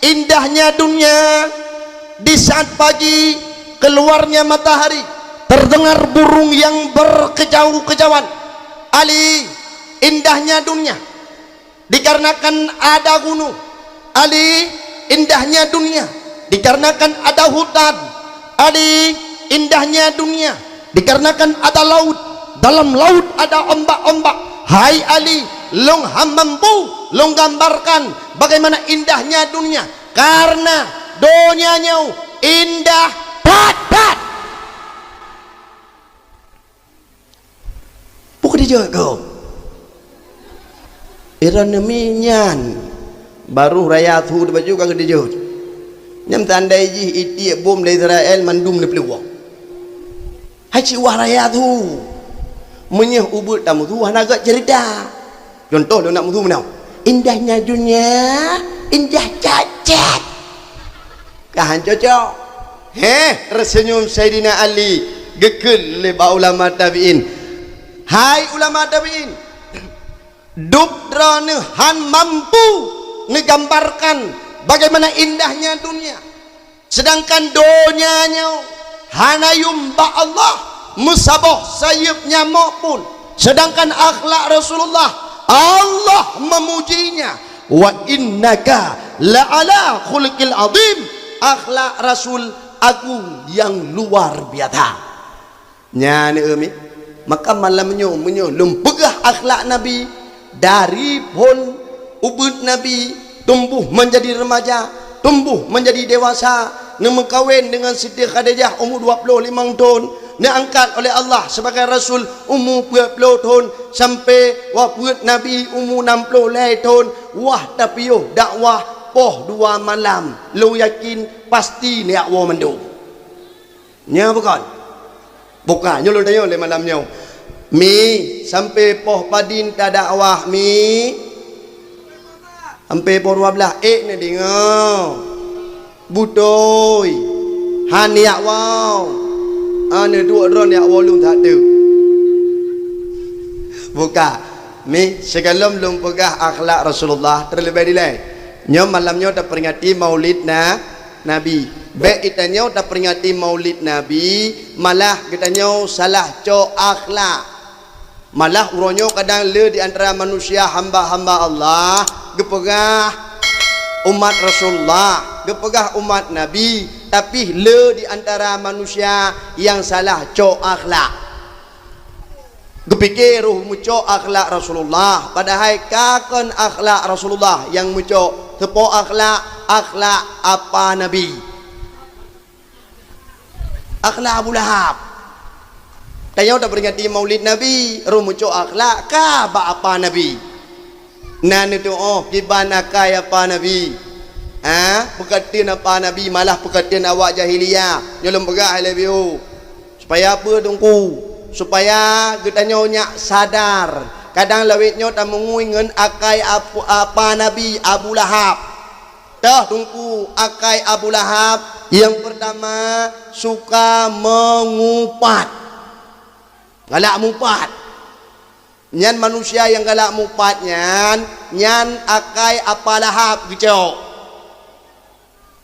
indahnya dunia di saat pagi keluarnya matahari, terdengar burung yang berkicau-kicauan. Ali, indahnya dunia dikarenakan ada gunung. Ali, indahnya dunia Dikarenakan ada hutan, Ali, indahnya dunia. Dikarenakan ada laut, dalam laut ada ombak-ombak. Hai Ali, lôn han mampu lôn gambarkan bagaimana indahnya dunia. Karena donya nyoe indah that-that. Peue keudijeuet keuh? Iran neumi nyan, barô raya su teubaju ka keudijeuet. Nyan seandai jih itiek bom lé Israel mandum neuplueng. Hai cit wah raya su. Meunyoe ubeuet tamusu hana gét ceurita. Contoh lôn nak musu meunoe. Indahnya dunia, indah cacat. Ka han cocok. Heh, terseunyum Saidina Ali geukheun lé bak ulama tabi'in. Hai ulama tabi'in, dub droeneuh han mampu neugambarkan bagaimana indahnya dunia. Sedangkan donya nyoe hana yuem bak Allah meusaboh sayeuep nyamok pun. Sedangkan akhlak Rasulullah, Allah memujinya. "Wa innaka la'ala khuluqil azim." Akhlak Rasul agung yang luar biasa. Nyan, eh, mi. Maka malam nyoe, meunyoe lôn peugah akhlak Nabi, dari phon ubeuet Nabi, tumbuh menjadi remaja, tumbuh menjadi dewasa, neumeukawen dengan Siti Khadijah umu dua ploh limong thon, neuangkat oleh Allah sebagai rasul umu peuet ploh thon, sampai wafeuet Nabi umu nam ploh lhèe thon, wah tapiôh dakwah poh dua malam, lôn yakin pasti neujak woe mandum. Nyoe bukon? Bukan, nyoe lôn tanyong lé malam nyoe. Mi, sampai poh padum tadakwah, Mi? Sampai poh dua blah, ék neudeungoe. Beutôi. Han jak woe. Hana duek droe jak woe lôn that teuk. Buka. Mi, sigohlom lôn peugah akhlak Rasulullah, terlebih dilèe. Nyoe malam nyoe taperingati Maulid na, Nabi. Bèk geutanyoe taperingati Maulid Nabi, malah geutanyoe salah cok akhlak. Malah uroe nyoe kadang le di antara manusia hamba-hamba Allah geupeugah umat Rasulullah, geupeugah umat Nabi, tapi le di antara manusia nyang salah cok akhlak. Geupike roh meucok akhlak Rasulullah, padahai ka kon akhlak Rasulullah nyang meucok, teupo akhlak, akhlak apa Nabi. Akhlak Abu Lahab. Tanyoe taperingati Maulid Nabi, roh meucok akhlak ka bak apa Nabi. Na neutuoh kiban akai apa Nabi. Ha, peukateun apa Nabi, malah peukateun awak jahiliyah. Nyoe lôn peugah hai lé biu. Supaya peue Teungku? Supaya geutanyoe nyak sadar. Kadang lawét nyoe tameungui ngon akai ap-, apa Nabi Abu Lahab. Toh Teungku, akai Abu Lahab yang pertama suka mengupat. Galak mupat. Nyan manusia nyang galak mupat nyan, nyan akai apa Lahab geucok.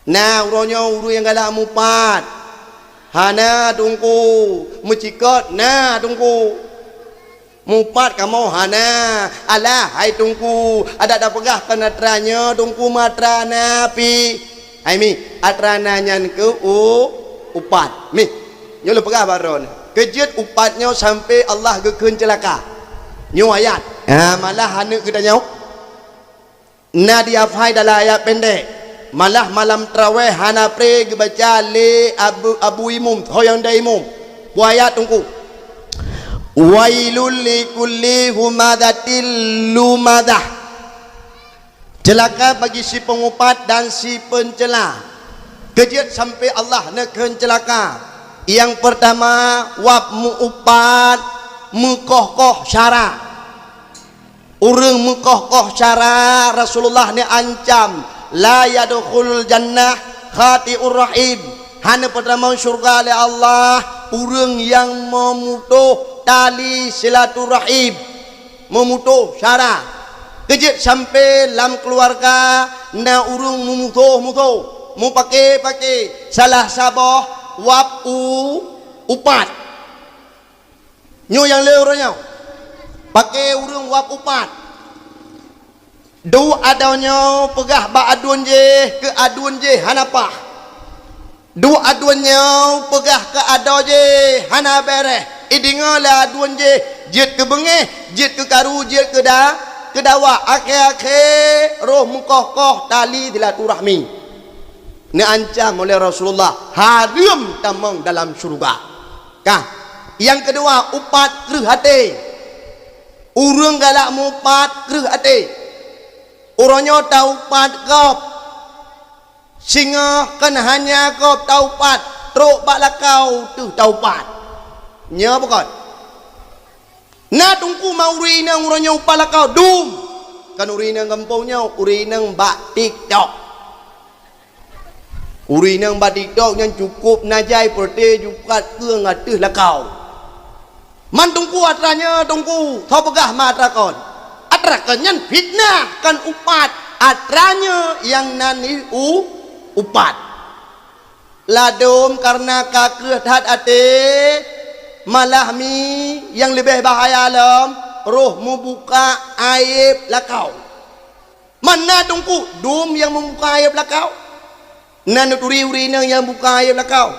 Na uroe nyoe ureuëng nyang galak mupat. Hana Teungku, meucikot na Teungku. Mupat kamoe hana. Alah hai Teungku, adak tapeugah kon atra nyoe Teungku meuatra na pih. Hai mi, atra na nyan keuh u-, upat. Mi, nyoe lôn peugah bak droeneuh. Keujeuet upat nyoe sampoe Allah geukheun ceulaka. Nyoe ayat. Ha, malah aneuk geutanyoe. Na di Afhai dalam ayat pendek. Malah malam traweh hana pré geubaca lé Abu, Abu Imum, ho nyang dai imum. Peue ayat Teungku. Wailul likulli humazatil lumazah. Ceulaka bagi si peungupat dan si peuncela. Keujeuet sampoe Allah neukheun ceulaka. Nyang peurtama, wab meu-upat meukoh-koh syara. Ureuëng meukoh-koh syara Rasulullah neuancam, "La yadkhulul jannah qati'ur rahim." Hana peutamong syeuruga lé Allah ureuëng nyang meumutoh tali silaturahim. Meumutoh syara. Keujeuet sampoe lam keuluwarga na ureuëng meumusoh-musoh, meupaké-paké salah saboh wab u-, upat. Nyoe nyang le uroe nyoe. Paké ureuëng wab upat. Duek adoe nyoe peugah bak aduen jéh keu aduen jéh hana paih. Duek aduen nyoe peugah keu adoe jih hana bèrèh. Ideungoe lé aduen jih, jeuet keu beungéh, jeuet keu karu, jeuet keu da-, keu dawa. Akhé-akhé roh meukoh-koh tali silaturahmi. Neuancam oleh Rasulullah hareuem tamong dalam syeuruga. Ka. Nyang keudua, upat kreueh até. Ureuëng galak mupat kreueh até. Uroe nyoe taupat gob. Singoh kon hanya gob taupat, trok bak lakau teuh taupat. Nyoe bukon. Na teungku ma ureuëng inong uroe nyoe upat lakau dum. Kan ureuëng inong gampông nyoe, ureuëng inong bak TikTok. Ureuëng inong bak TikTok nyan cukup na jai peureute jiupat keueng ateueh lakau. Man teungku atra nyoe teungku, soe peugah ma atra kon? Atra kon nyan fitnah, kon upat. Atra nyoe nyang nan u-, upat. Ladom kareuna ka kreueh that até, malah mi nyang leubeh bahaya lom, roh meubuka aéb lakau. Man na teungku dum nyang meubuka aéb lakau? Na neuturi ureuëng inong nyang buka aéb lakau?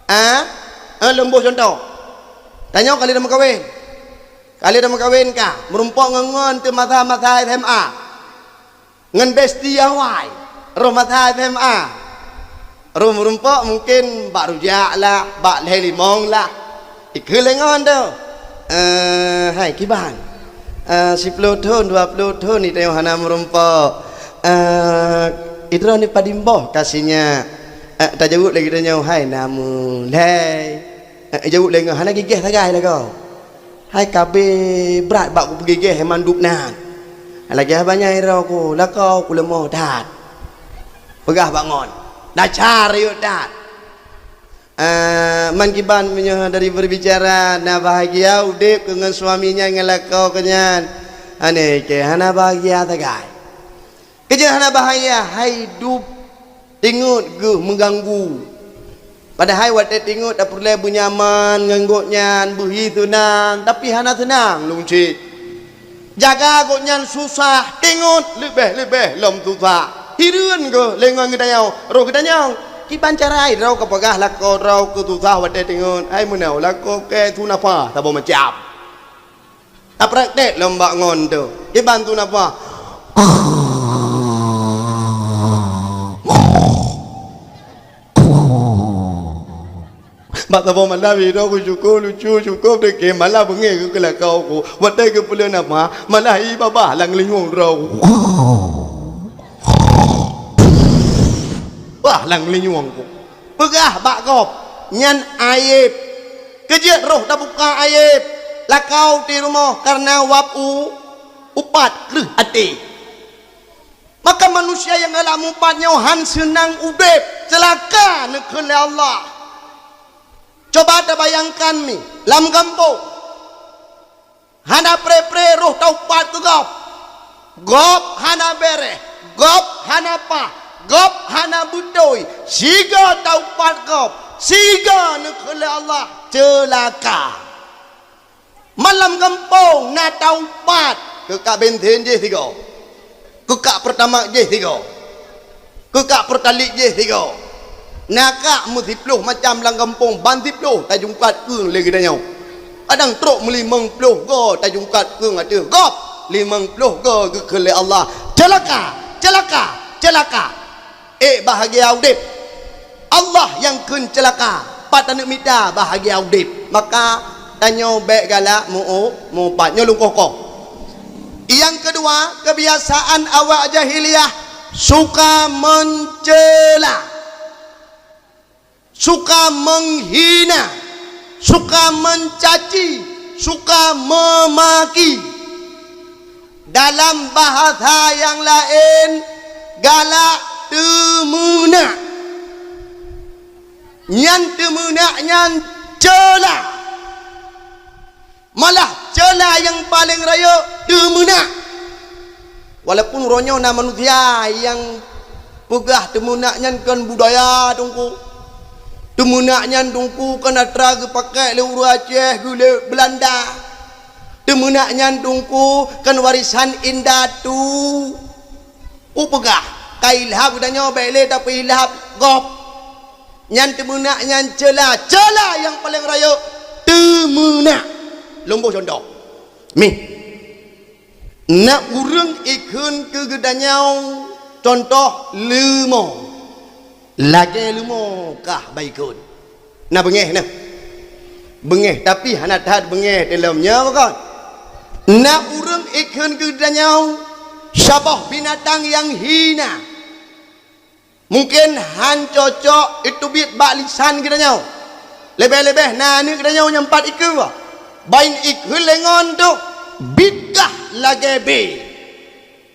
Ah, eh, lôn boh cuntoh. Tanyoe ka lheueh meukawen. Ka lheueh meukawen ka, meurumpok ngon, ngon teuh masa-masa S M A. Ngon besti awai, roh masa S M A. Roh meurumpok mungken bak rujak lah, bak lhèe limong lah. Ikheun lé ngon tu, "Eh, hai kiban, eh, siploh thon, dua ploh thon ni tanyoe hana meurumpok. Eh, idroe ni padum boh ka si nyak?" Eh, tajaweueb lé geutanyoe, "Hai na meulhèe." Eh, jaweueb lé ngon, "Hana geugèh sagai lagoe." "Hai ka abéh brat bak kupeugèh mandum nan. Lagèe haba nyan droe ku, lakoe ku leumoh that." Peugah bak ngon, "Dasar rayeuk that." Ah, man kiban meunyoe dari berbicara na bahagia udép keu ngon suami nyan ngon lakoe keu nyan, aneuk kèe hana bahagia sagai. Keu jeuet hana bahagia, hai dub tingot geuh meuganggu. Padahai watèe tingot tapeureulèe beunyaman ngon gobnyan, beuhi seunang, tapi hana seunang lôn cit. Jaga gobnyan susah, tingot leubeh-leubeh lom susah. Hireuen geuh lé ngon geutanyoe, roh geutanyoe. Kiban cara droe kapeugah lakoe droe keu susah watèe tingot, hai meunoe lakoe kèe su nafah saboh macam. Tapraktek lom bak ngon tu. Kiban su nafah. Bak saboh malam idong ku syukur lucu, syukur deke, malah beungéh keu keulakau ku. Watèe geupeuleueh nafah, malah i babah lam linyueng droe ku. Wah, lam linyueng ku. Peugah bak gob, nyan aéb. Keu jeuet roh tabuka aéb, lakau di rumoh kareuna wab u-, upat kreueh até. Maka manusia nyang galak mupat nyoe han seunang udép, ceulaka neukheun lé Allah. Cuba tabayangkan mi, lam gampông. Hana pre-pre roh taupat keu gob. Gob hana bèrèh, gob hana paih, gob hana beutôi. Sigoe taupat gob, sigoe neukheun lé Allah, ceulaka. Man lam gampông na taupat, keu ka bensin jih sigoe. Keu ka Pertamax jih sigoe. Keu ka Pertalite jih sigoe. Na ka meusiploh macam lam gampông, ban siploh tajungkat keueng lé geutanyoe. Kadang trok meulimong ploh goe tajungkat keueng ateueh gob, limong ploh goe geukheun lé Allah, "Ceulaka, ceulaka, ceulaka!" Ék bahagia udép. Allah nyang kheun ceulaka, pat taneuk mita bahagia udép. Maka tanyoe bèk galak meu-, meuupat. Nyoe lôn koh-koh. Nyang keudua, keubiasaan awak jahiliyah suka meucela, suka meuhina, suka meucaci, suka meumaki. Dalam bahasa nyang laén, galak teumeunak. Nyan teumeunak nyan ceula. Malah ceula nyang paleng rayeuk teumeunak. Walaupun uroe nyoe na manusia nyang peugah teumeunak nyan kon budaya teungku. Teumeunak nyan teungku kon atra geupakai lé ureuëng Aceh, geuh lé Beulanda. Teumeunak nyan teungku kon warisan indatu. Upeugah, ka ilhab geutanyoe bèk lé tapeuilhab gob. Nyan teumeunak nyan ceula, ceula nyang paleng rayeuk teumeunak. Lôn boh cuntoh. Mih. Na ureuëng ikheun keu geutanyoe cuntoh leumo. Lagée leumo kah baikheun. Na beungéh na. Beungéh, tapi hana that beungéh di lom nyoe kon. Na ureuëng ikheun keu geutanyoe saboh binatang nyang hina. Mungken han cocok iteubiet bak lisan geutanyoe. Leubeh-leubeh na aneuëk geutanyoe nyang pat ikeue. Ban ikheun lé ngon teuh, bit kah lagée bé.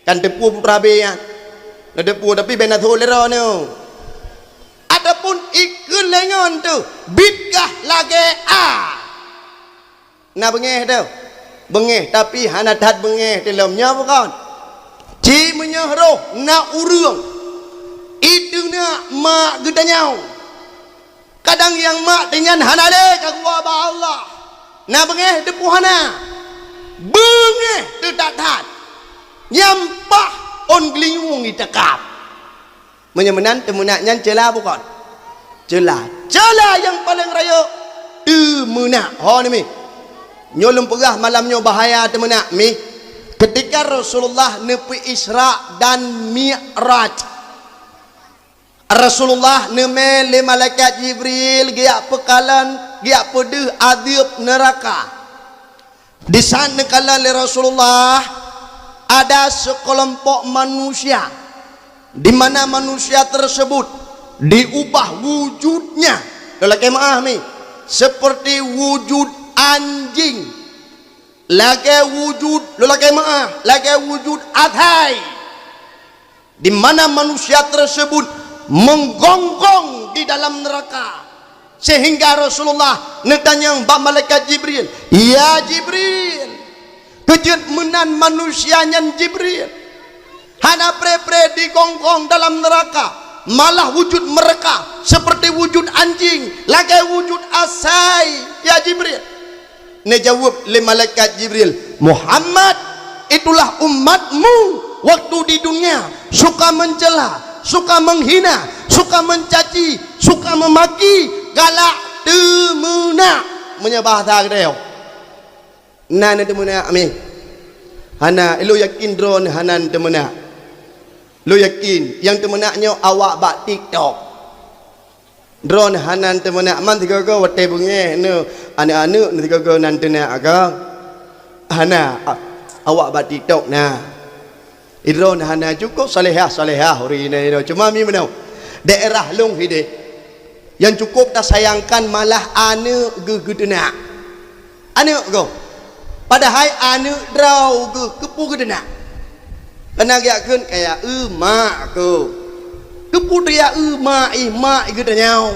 Kan teupeue putra bé nyan. Na teupeue, tapi bèk na thô lé droeneuh. Ataupun ikheun lé ngon teuh, bit kah lagée a. Na beungéh teuh. Beungéh, tapi hana that beungéh di lom nyoe bukon. Ci meunyoe roh na ureuëng iteunak mak geutanyoe. Kadang nyang mak teuh nyan hana lé ka geuba bak Allah. Na beungéh teupeue hana. Beungéh teuh that-that. Nyang paih ôn geulinyueng itakab. Meunyoe meunan teumeunak nyan ceula bukon? Ceula. Ceula nyang paleng rayeuk teumeunak. Ho neumi. Nyoe lôn peugah malam nyoe bahaya teumeunak, mih. Keutika Rasulullah neupeu Isra dan Mi'raj, Rasulullah neumé lé malaikat Jibril geujak peukalon, geujak peudeuh adeueb neuraka. Di saat neukalon lé Rasulullah, ada sekelompok manusia, di mana manusia tersebut diubah wujudnya, lôn lakée meuáh mi, seperti wujud anjing, lagée wujud, lôn lakée meuáh, lagée wujud athai. Di mana manusia tersebut menggonggong di dalam neraka, sehingga Rasulullah neutanyong bak malaikat Jibril, "Ya Jibril, keu jeuet meunan manusia nyan Jibril? Hana pre-pre digonggong dalam neraka, malah wujud mereka seperti wujud anjing, lagée wujud athai, ya Jibril." Neujaweueb lé malaikat Jibril, "Muhammad, itulah umatmu waktu di dunia, suka mencela, suka menghina, suka mencaci, suka memaki, galak teumeunak." Meunyoe bahasa geutanyoe, na neuteumeunak mi? Hana, lôn yakin droeneuh hana neuteumeunak. Lôn yakin nyang teumeunak nyoe awak bak TikTok. Droeneuh hana teumeunak, man sigoe-goe watée beungéh nyoe, aneuëk-aneuëk nyoe sigoe-goe nan teunak ka. Hana, a-, awak bak TikTok na. Droeneuh hana, cukup salehah-salehah ureuëng inong, cuma mi meunoe. Daerah lôn hideh, nyang cukup tasayangkan malah aneuëk geuh geuteunak. Aneuëk goh. Padahai aneuëk droe geuh, keupeue geuteunak? Kana geujak kheun kaya eu mak keuh. Keupeue teuyak eu mak ih, mak ih geutanyoe?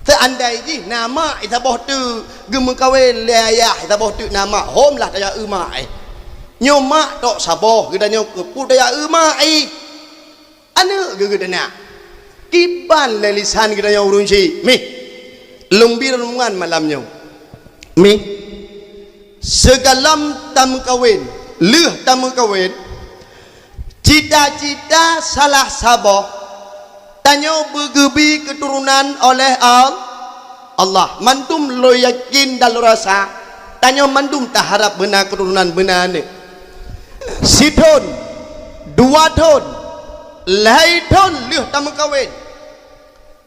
Seandai jih na mak ih saboh teuk geumeukawen lé ayah ih saboh teuk na mak, hom lah taya eu mak ih. Nyoe mak tok saboh geutanyoe, keupeue taya eu mak ih? Aneuëk geuh geuteunak. Kiban lé lisan geutanyoe ureuëng syik. Mih, lôn bi renungan malam nyoe. Mih, sigohlom tameukawen, lheueh tameukawen, cita-cita salah saboh tanyoe beugeubi keuturonan oleh Al-, Allah. Mandum lôn yakin dan lôn rasa, tanyoe mandum taharab beuna keuturonan, beuna aneuëk. Sithon, dua thon, lhée thon lheueh tameukawen,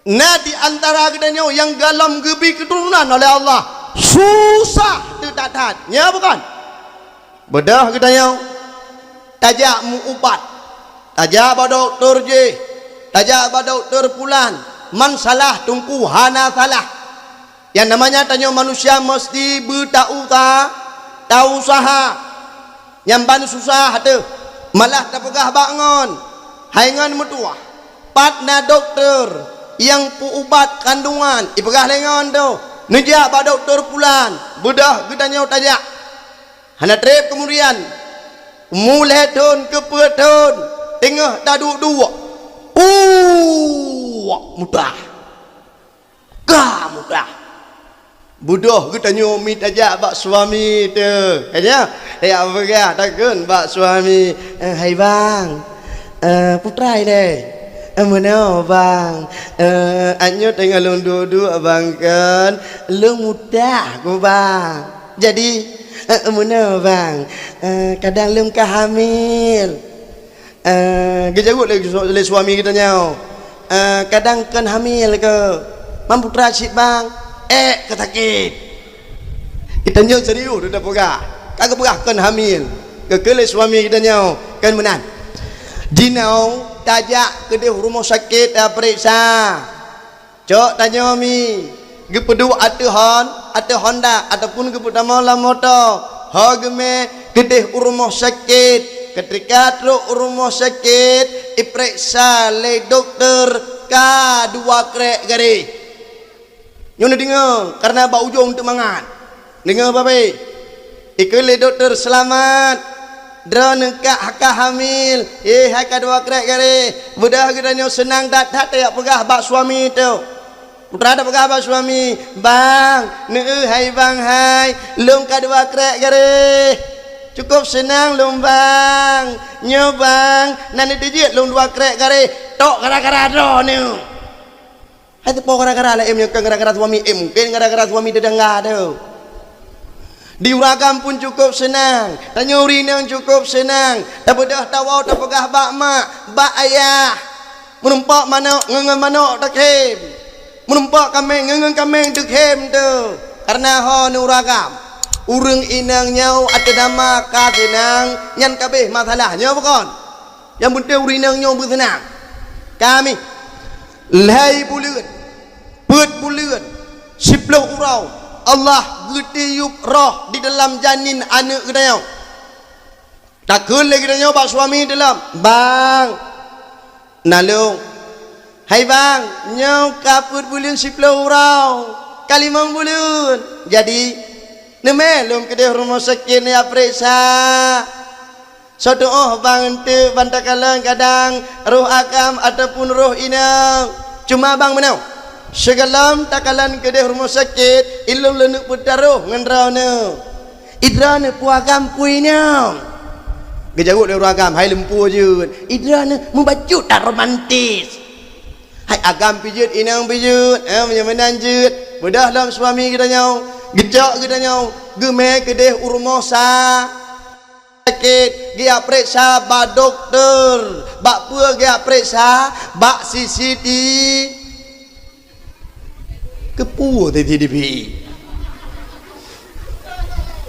na di antara geutanyoe nyang gohlom geubi keuturonan oleh Allah, susah teuh that-that. Nya bukon? Beudôh geutanyoe tajak meu-ubat, tajak bak dokto jih, tajak bak dokto pulan, man salah teungku hana salah. Nyang namanya tanyoe manusia meusti beutausaha, tausaha. Nyang ban susah teuh, malah tapeugah bak ngon, hai ngon meutuwah, pat na dokto nyang peu-ubat kandungan, ipeugah lé ngon teuh, neujak bak dokto pulan, beudôh geutanyoe tajak. Hana treb keumudian, umu lhée thon keu peuet thon, teungoh taduek-duek, puwak mudah. Ka mudah. Beudôh geutanyoe mi tajak bak suami teuh. Ka nyan, tajak peugah takheun bak suami, "Eh, hai bang, eh, putra ilée." "Eh, meunoe, Bang. Eh, nyoe teungoh lôn duek-duek, Bang, kon. Lôn mutah ku, Bang. Jadi, eh, meunoe, Bang. Eh, kadang lôn ka hamil." Eh, geujaweueb lé, lé suami geutanyoe, "Eh, kadang kon hamil keu. Man putra cit, Bang?" "Eh, ka sakét." Geutanyoe serius teupeugah. Ka geupeugah kon hamil. Geukheun lé suami geutanyoe, "Kon meunan. Jinoe tajak keudeh rumoh sakét tapeuriksa. Cok tanyoe mi, geupeuduek ateueh hon, ateueh honda ataupun geupeutamong lam moto. Ho geumé keudeh u rumoh sakét. Keutika trok u rumoh sakét, ipeuriksa lé dokto ka dua krek garéh." Nyoe neudeungoe, kareuna bak ujong teuk mangat. Deungoe babeh. Ikheun lé dokto, "Seulamat. Droeneuh ka, ka hamil. Eh, hai ka dua krek garéh. Beudôh geutanyoe seunang that-that tajak peugah bak suami teuh." Putra tapeugah bak suami, "Bang, neueu hai Bang hai, lôn ka dua krek garéh." "Cukôp seunang lôn, Bang. Nyoe, Bang, na neuteubiet lôn dua krek garéh, tok gara-gara droeneuh." Hai teupo gara-gara laén nyang kon gara-gara suami, eh, mungken gara-gara suami tetangga teuh. Di ureueng agam pun cukôp seunang, tanyoe ureueng inong cukôp seunang, tabeudôh tawoe tapeugah bak mak, bak ayah. Meurumpok manok ngon, ngon manok takhem. Meurumpok kaméng ngon, ngon kaméng takhem teuh. Kareuna ho neu ureueng agam, ureueng inong nyoe ateueh nama ka seunang, nyan ka abéh masalah, nyo bukon? Nyang peunteng ureueng inong nyoe beuseunang. Kami lhée buleuen, peuet buleuen, siploh uroe, Allah geutiup roh di dalam janin aneuk geutanyoe. Takheun lé geutanyoe bak suami teuh lom, "Bang, nalong. Hai Bang, nyoe ka peuet buleuen siploh uroe, ka limong buleuen. Jadi, neumé lôn keudeh rumoh sakét neupeuriksa." "Soe tuoh, Bang, eunteuk ban takalon kadang roh agam ataupun roh inong. Cuma, Bang, meunoe, sigohlom takalon keudeh rumoh sakét, ilôn leuneuk peutaroh ngon droeneuh." "Idroeneuh peue agam peue inong?" Geujaweueb lé ureueng agam, "Hai lumpu jeuet, idroeneuh meubacut that romantis. Hai agam pih jeuet, inong pih jeuet, eh, meunyoe meunan jeuet, beudôh lom suami geutanyoe, geucok geutanyoe, geumé keudeh u rumoh sa-, sakét, geujak peuriksa bak dokto." "Bak peue geujak peuriksa?" "Bak C C T V." "Keupeue C C T V?"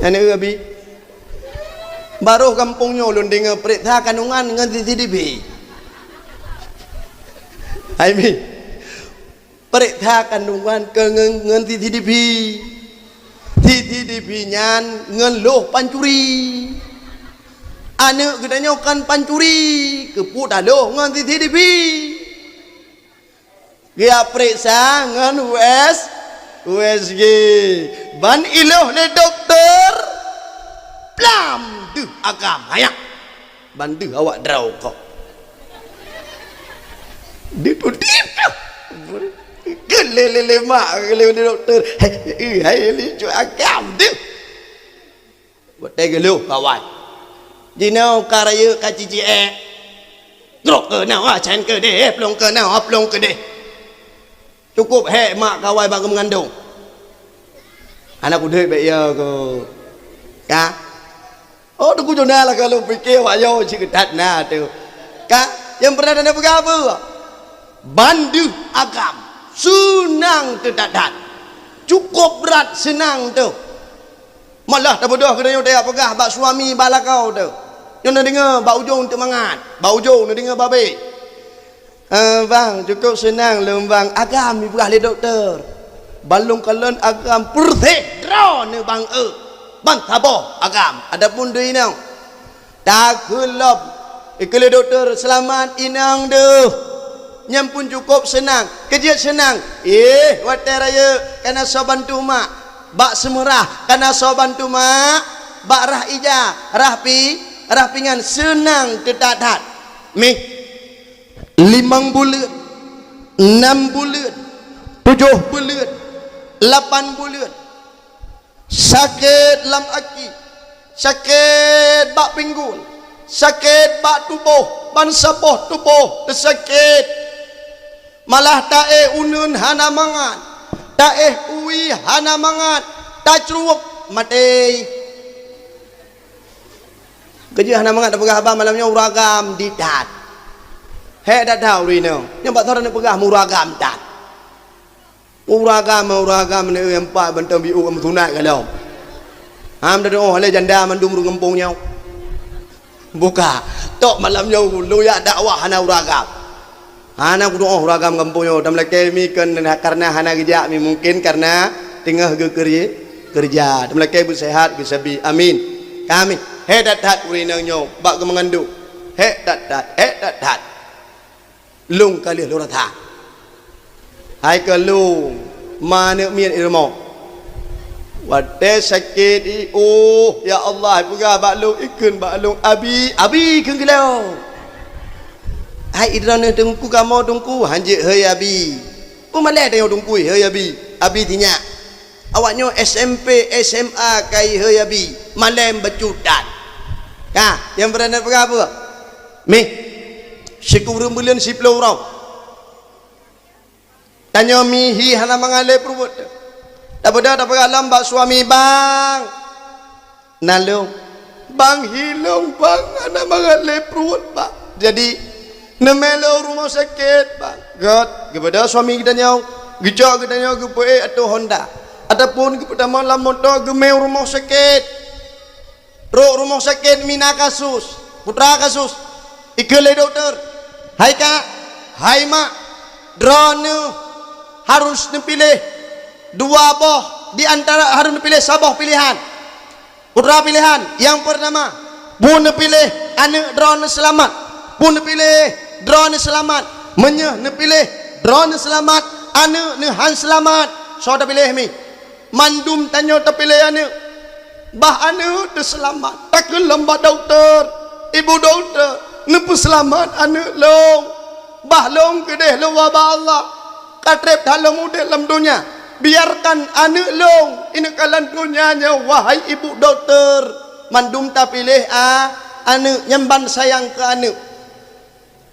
Aneuk Abi, baroh gampông nyoe lôn deungoe peuriksa kandungan ngon C C T V. Hai mi, peuriksa kandungan keu ngon, ngon C C T V. C C T V nyan ngon lôh pancuri. Aneuk geutanyoe kon pancuri, keupeue talôh ngon C C T V? Geujak peuriksa ngon U S, U S G. Ban ilôh lé dokto, plam deuh agam, hayak. Ban deuh awak droe kok. Deuh tu deuh tu. Keu lé, lé, lé mak, lé, lé dokto. Hai, hai, lé cu agam deuh. Watèe geulôh kawan. Jinoe ka rayeuk ka cicik ék. Trok keunoe, ah, cen keudeh, eh, plong keunoe, ah, plong keudeh. Cukôp hék mak kawan bak geumeugandong. Hana kudeuek bèk yo keu. Ka? Oh, Teungku Jona lah kalau pike wak yo cit keutat na teuh. Ka? Nyang pernah na peugah apa? Ban deuh agam. Seunang teuh that-that. Cukôp brat seunang teuh. Malah tabeudôh geutanyoe tajak peugah bak suami bak lakoe teuh. Nyoe neudeungoe bak ujong teuk mangat, bak ujong neudeungoe babeh. "Eh, Bang, cukôp seunang lôn, Bang. Agam ipeugah lé dokto. Ban lôn kalon agam peureséh droeneuh, Bang, eh. Ban saboh agam, adapun deuh inong." Takheun lom, ikheun lé dokto, "Seulamat inong deuh." Nyan pun cukôp seunang, keu jeuet seunang. Eh, watèe rayeuk kana soe bantu mak, bak Seumeurah kana soe bantu mak, bak rhah ija, rhah pi-, rhah pingan, seunang teuh that-that. Mih, limong buleuen, nam buleuen, tujoh buleuen, lapan buleuen. Sakét lam aki, sakét bak pinggul, sakét bak tuboh, ban saboh tuboh teusakét. Malah taéh uneuen hana mangat, taéh uwi hana mangat, tacruweueb maté. Keujeuet hana mangat tapeugah haba malam nyoe ureueng agam di that. Hék that-that ureueng inong. Nyoe bak thon neupeugah ureueng agam that. Ureueng agam, ureueng agam neu empat bantong biôh meusunat ka lom. Ham tatu'oh lé janda mandum ureueng gampông nyoe. Buka. Tok malam nyoe lôn jak dakwah hana ureueng agam. Hana kutu'oh ureueng agam gampông nyoe. Tameulakée mi kon kareuna hana geujak mi, mungken kareuna teungoh geukeuri-, keureuja. Tameulakée beuseuhat geusabi. Amin. Kami, hék that-that ureueng inong nyoe bak geumeungandong. Hék that-that, hék that-that. Lôn ka lheueh lôn rasa. Hai keu lôn, ma aneuk miet i rumoh. Watée sakét i, oh, ya Allah, peugah bak lôn, ikheun bak lôn, "Abi, abi," kheun geulong. Hai i droeneuh teungku kamoe teungku, hanjeuet hei abi. Peumalée tanyoe teungku, hei abi, abi sinyak. Awak nyoe S M P, S M A kai hei abi, malém bacut that. Ka, nyang peureulée neupeugah peue? Mih, sikureueng buleuen siplôh uroe. Tanyoe mi hi hana mangat lé pruet. Tapeugah, tapeugah lom bak suami, "Bang, na lôn." "Bang, hi lôn, Bang, hana mangat lé pruet, Bang." Jadi, neumé lôn rumoh sakét, Bang. Gét, geubeudôh suami geutanyoe, geucok geutanyoe geupeuék ateueh honda, ataupun geupeutamong lam moto geumé rumoh sakét. Trok rumoh sakét mi na kasus, putra kasus, ikheun lé dokto, "Hai kak, hai mak, droeneuh harus neupiléh dua boh di antara, harus neupiléh saboh piléhan." Putra piléhan, nyang peurtama, pue neupiléh aneuk droeneuh seulamat, pue neupiléh droeneuh seulamat. Meunyoe neupiléh droeneuh seulamat, aneuk neuh han seulamat, soe tapiléh mi? Mandum tanyoe tapiléh aneuk. Bah aneuk teuh seulamat, takheun lom bak dokto, "Ibu dokto, neupeuseulamat aneuk lôn. Bah lôn keudeh lôn ba Allah. Ka treb that lôn udeb lam donya. Biarkan aneuk lôn ineukalon donya nyoe, wahai ibu dokto." Mandum tapiléh a, aneuk, nyan ban sayang keu aneuk.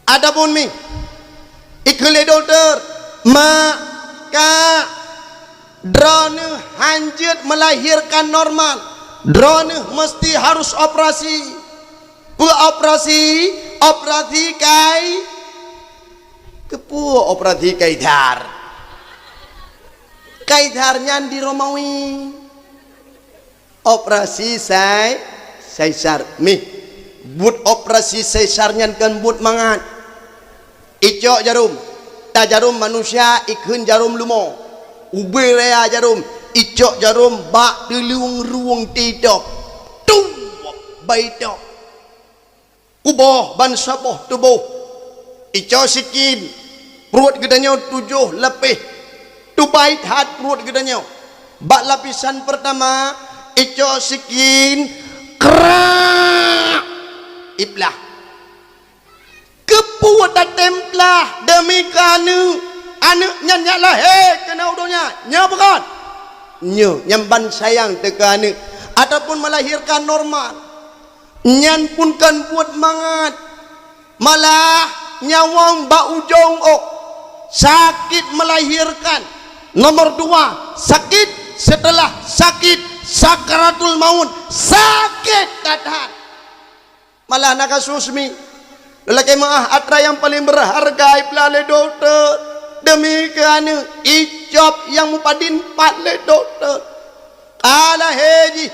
Ataupun mi, ikheun lé dokto, "Mak, kak, droeneuh hanjeuet melahirkan normal. Droeneuh meusti harus operasi." Peue operasi? Operasi kai-, keupeue operasi kaisar? Kaisar nyan di Romawi. Operasi sai-, Kaisar. Mih, buet operasi Kaisar nyan kon buet mangat. Icok jarom, ta jarom manusia, ikheun jarom leumo. Ubé raya jarom, icok jarom bak teulueng rueng titop. Tuwop baitop. Kuboh ban saboh tuboh. Icok sikin, pruet geutanyoe tujoh lapéh. Tubai that pruet geutanyoe. Bak lapisan peurtama, icok sikin, krak, iplah. Keupeue tatem plah? Deumi keu aneuk. Aneuk nyan nyang lahé keunoe u donya. Nyoe bukon? Nyoe, nyang ban sayang teuh keu aneuk. Ataupun melahirkan normal. Nyan pun kon buet mangat, malah nyawöng bak ujong ôk, sakét melahirkan. Nomor dua, sakét, setelah sakét, sakaratul maut, sakét that-that. Malah na kasus mi, lelaki meuah atra nyang paleng beurharga iplah lé dokto, deumi keu aneuk, icop nyang mupadin pat lé dokto. Ka lahé jih,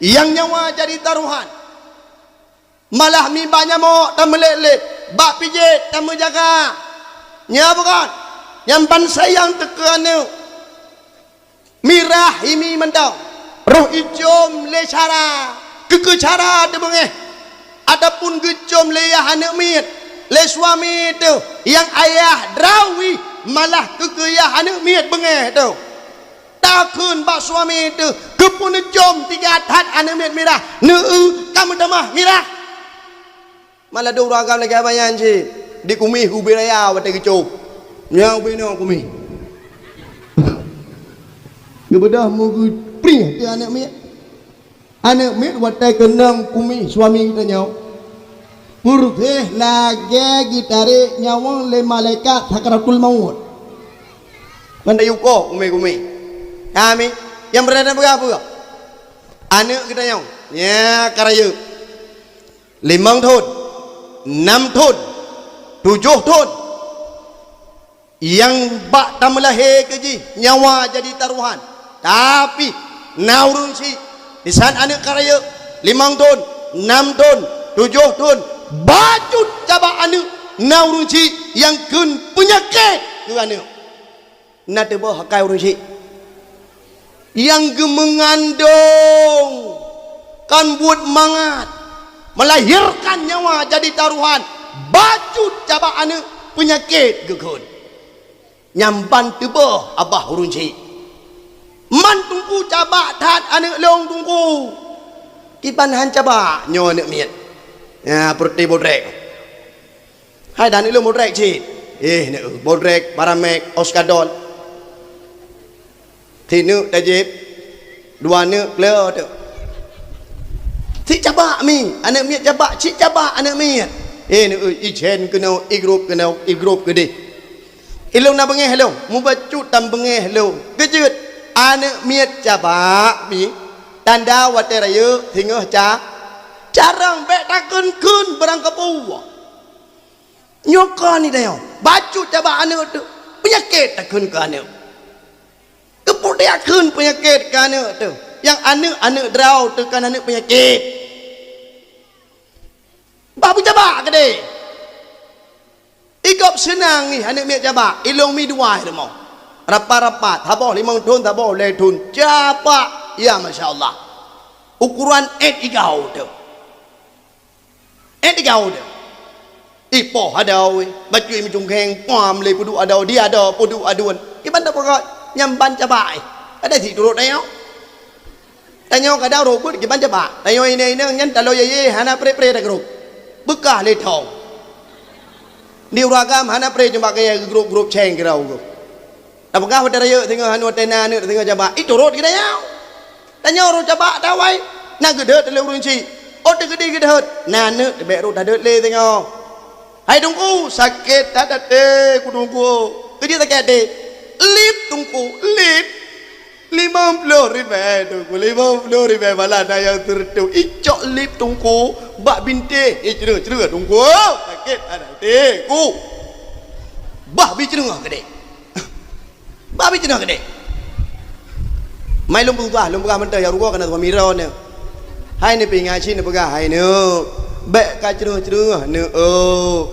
nyang nyawa jadi taruhan. Malah mi bak nyamok tameulét-lét, bak pijét tameujaga. Nyoe bukon? Nyang ban sayang teuh keu aneuk. Mirah imi mantong. Roh icom lé cara, keu-keu cara teubeungéh. Ataupun geucom lé yah aneuk miet, lé suami teuh nyang ayah drawi, malah keu-keu yah aneuk miet beungéh teuh. Takheun bak suami teuh, "Keupeue neucom tiga that aneuk miet mirah? Neu-eu ka meutamah mirah." Malah dua ureueng agam lagèe abang nyan cit, di kumis ubé raya watèe geucom. Nyan ubé nyoe kumis. Geubeudôh meugeuprih teuh aneuk miet. Aneuk miet watèe keunong kumis suami geutanyoe. Peureuseh lagée geutarek nyawöng lé malaikat sakaratul maut. Ngon tayue koh umé-umé. Amin. Nyang beureudah peugah peue? Aneuëk geutanyoe, nya ka rayeuk. Limong thon, nam thon, tujoh thon. Nyang bak tameulahé keu jih nyawa jadi taruhan. Tapi na ureuëng syiek, disan aneuëk ka rayeuk, limong thon, nam thon, tujoh thon, bacut cabak aneuëk, na ureuëng syiek nyang kheun peunyakét keu aneuëk. Na teuböh akai ureuëng syiek. Nyang geumeungandong kan buet mangat, melahirkan nyawa jadi taruhan, bacut cabak aneuëk peunyakét geukheun. Nyang ban teuböh abah ureuëng syiek. Man teungku cabak that aneuëk lôn teungku. Kiban han cabak nyoe aneuëk miet. Ya, peureute bodrek. Hai dan ilôn bodrek cit. Eh, neuk bodrek, paramek, oskadon. Sineuk tajép, dua neuk kleu teuk. Cit cabak mi, aneuëk miet cabak, cit cabak aneuëk miet. Eh, neuk icen keunoe, igrop keunoe, igrop keudeh. Ilôn na beungéh lôn, mubacut tam beungéh lôn. Keujeuet, aneuëk miet cabak mi, tanda watée rayeuk singoh ca, carông bék takheun-kheun beurangkapeue. Nyoe kon ni tanyoe, bacut cabak aneuëk teuh, peunyakét takheun keu aneuëk. Keupeue takheun peunyakét keu aneuëk teuh? Nyang aneuëk, aneuëk droe teuh kon aneuëk peunyakét. Bah beucabak keudeh. Igob seunang nih aneuëk miet cabak, ilôn mi dua rumoh. Rapat-rapat, saboh limong thon, saboh lhée thon. Cabak, ya masya Allah. Ukuran ék igau teuh. Ék igau teuh. Ipoh adoe, bacut meucungkeng, puam lé peuduek adoe, di adoe peuduek aduen. Kiban tapeugah nyang ban cabak, eh. Ada si turot tanyoe. Tanyoe kadang rot buet kiban cabak. Tanyoe inong-inong nyan taloe yayée hana pré-pré tagrop. Beukah lé thong. Di ureuëng agam hana pré cuma gaya gegrop-grop ceng keurau. Tapeugah watée rayeuk singoh hana watée na aneuëk singoh cabak. Iturot geutanyoe. Tanyoe rot cabak tawai. Na geudeuet lé ureuëng syiek. Oh teugeudi geudeuet. Na aneuëk teubiet rot tadeuet lé singoh. Hai teungku, sakét that até ku teungku. Keujeuet sakét até. Lip teungku, lip. Limong ploh ribée teungku, limong ploh ribée bala na nyang seureutôh. Icok lip teungku, bak bintéh, eh, creueh-creueh teungku. Sakét that até ku. Bah bi creueh keudeh. Bah bi creueh keudeh. Mai lôn peugah, lôn peugah mantong nyang rugoe kana suami droeneuh. Hai neupeuingat cit neupeugah hai neuk. Bék ka creueh-creueh neuk, oh.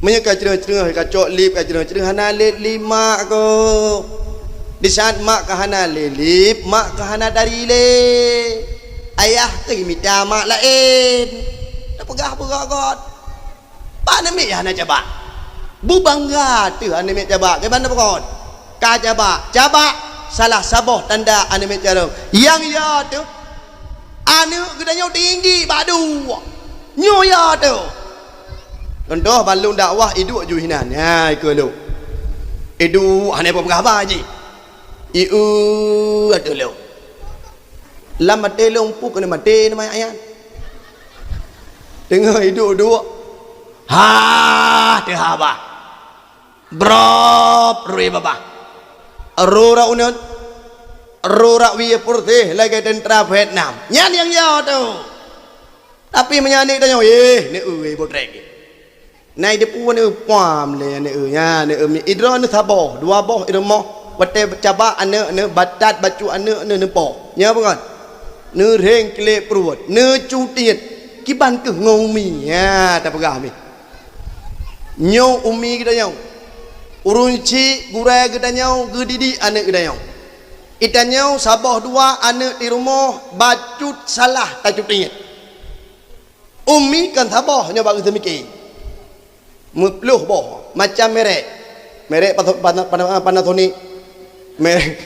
Meunyoe ka creueh-creueh, ka cok lip, ka creueh-creueh, hana lé lip mak keuh. Di saat mak ka hana lé lip, mak ka hana tari lé. Ayah keuh mita mak laén. Tapeugah beugöt-göt. Bak aneuk miet hana cabak. Beubangga teuh aneuk miet cabak. Kiban tapeugöt. Ka cabak. Cabak salah saboh tanda aneuk miet carông. Nyang ya teuh, aneuk geutanyoe tinggi bak duek. Nyoe ya teuh. Contoh, ban lôn dakwah iduek ju hinan. Nyan, ikeu lôn. Iduek hana peugah haba jih. Ieu ateueh lôn. Lam até lôn peue keuneuk maté nama ayat. Teungoh iduek-duek. Ha, teuhaba. Brop rui babah. Rura uneut. Rura wie purteh lagée tentara Vietnam. Nyan nyang ya teuh. Tapi meunyo aneuk tanyoe, yeh, neue botrek. Na ideupu neue puam lé aneuk, nya, aneuk mi idroe neue saboh, dua boh i rumoh, watée cabak aneuk neue, batat bacut aneuk neue neupo. Nya peue kan? Neurheng kilek pruet, neucu tiet, kiban keuh ngon umi, nya tapeugah mi. Nyoe umi geutanyoe. Ureuëng chik gurée geutanyoe geudidik aneuk geutanyoe. Itanyoe saboh dua aneuk di rumoh bacut salah tacut tiet. Umi kan saboh nyoe bak geuseumiké. Meuploh boh macam merek. Merek Paso-, Pana-, Pana-, Panasonic. Merek,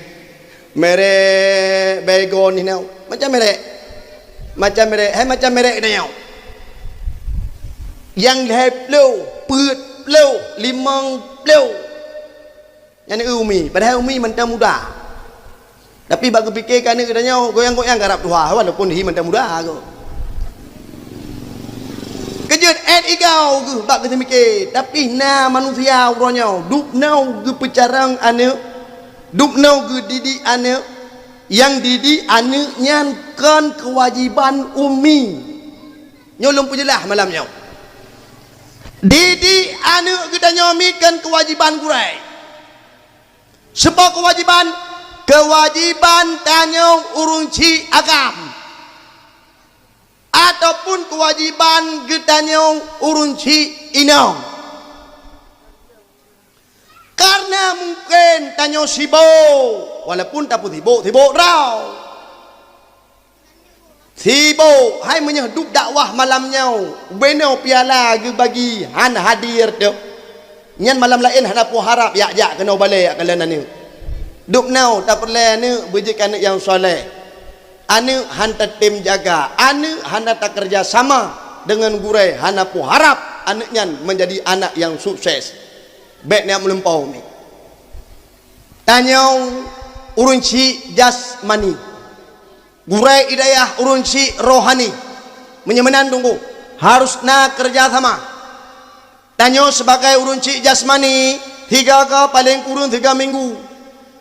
merek Baygon nyoe. Macam merek. Macam merek. Hai macam merek nyoe. Nyang lhée ploh, peuet ploh, limong ploh. Nyan umi, padahai umi mantong muda. Tapi bak geupike keu aneuk geutanyoe, goyang-goyang karab tuha, walaupun hi mantong muda kok. Keujeuet ét igau geuh bak geuteumike, tapi na manusia uroe nyoe dubnoe geupeucarông aneuëk, dubnoe geudidik aneuëk, nyang didik aneuëk nyan kon keuwajiban umi. Nyoe lôn peujeulaih malam nyoe. Didik aneuëk geutanyoe mi kon keuwajiban gurée. Soe po keuwajiban? Keuwajiban tanyoe ureuëng chik agam, ataupun keuwajiban geutanyoe ureuëng chik inong. Karena mungken tanyoe sibok, walaupun tapeusibok-sibok droe. Sibok, hai meunyoe dub dakwah malam nyoe, ubenoe piala geubagi han hadir teuh. Nyan malam laén hana peue harab jak-jak keunoe balée jak kalon aneuëk. Dubnoe tapeureulée aneuëk beujeuet aneuëk nyang saleh. Aneuëk han tatem jaga, aneuëk hana takeureuja sama deungon gurée, hana peue harab aneuëk nyan meunjadi anak nyang sukses. Bék neujak meulumpoe mi. Tanyoe ureuëng chik jasmani, gurée i dayah ureuëng chik rohani. Meunyoe meunan teungku, harus na keureuja sama. Tanyoe sibagai ureuëng chik jasmani, tiga ka paleng kureueng tiga minggu.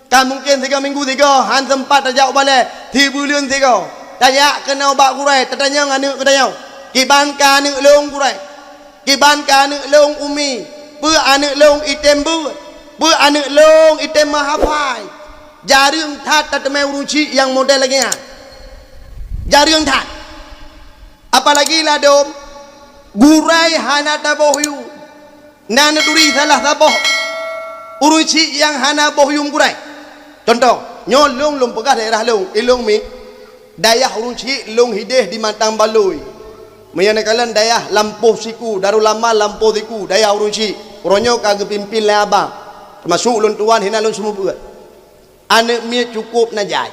Ka mungken tiga minggu tiga han seumpat tajak u balée, sibuleuen tiga. Tajak keunoe bak gurée, tatanyong aneuëk geutanyoe, "Kiban ka aneuëk lôn gurée? Kiban ka aneuëk lôn umi? Peue aneuëk lôn item beuet? Peue aneuëk lôn item meuhafai?" Jareueng that tateumé ureuëng chik nyang model lagée nyan. Jareueng that. Apalagi ladom gurée hana taboh yum. Na neuturi salah saboh ureuëng chik nyang hana boh yum gurée. Cuntoh, nyoe lôn, lôn peugah daerah lôn, i lôn mi, dayah ureuëng chik lôn hideh di Matang Balui. Meunyoe neukalon dayah lampôh siku, Darul Amal lampôh siku, dayah ureuëng chik, uroe nyoe ka geupimpén lé abang, teumasuk lôn tuan hina lôn seumeubeuet. Aneuëk miet cukôp na jai.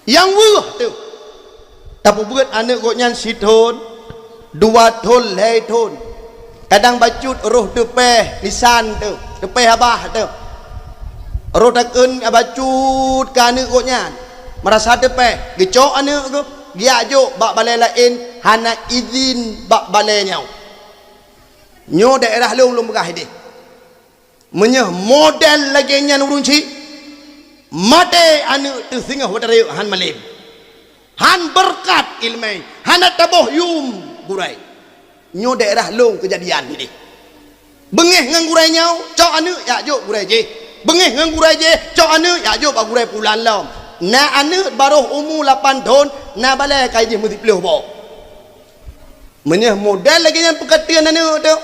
Nyang weueh teuh, tapeubeuet aneuëk gobnyan sithon, dua thon, lhée thon. Kadang bacut roh teupéh lisan teuh, teupéh babah teuh. Roh takheun bacut keu aneuëk gobnyan, meurasa teupéh, geucok aneuëk geuh, geujak jok bak balée laén, hana idhin bak balée nyoe. Nyoe daerah lôn, lôn peugah ideh. Meunyoe model lagée nyan ureuëng chik, maté aneuëk teuh singoh watée rayeuk han malem. Han beureukat iéleumé, hana taboh yum gurée. Nyoe daerah lôn keujadian ideh. Beungéh ngon gurée nyoe, cok aneuëk jak jok gurée jéh. Beungéh ngon gurée jéh, cok aneuëk jak jok bak gurée pulan lom. Na aneuëk barôh umu lapan thon, na balée ka jih meusiploh boh. Meunyoe model lagée nyan peukateuen aneuëk teuh,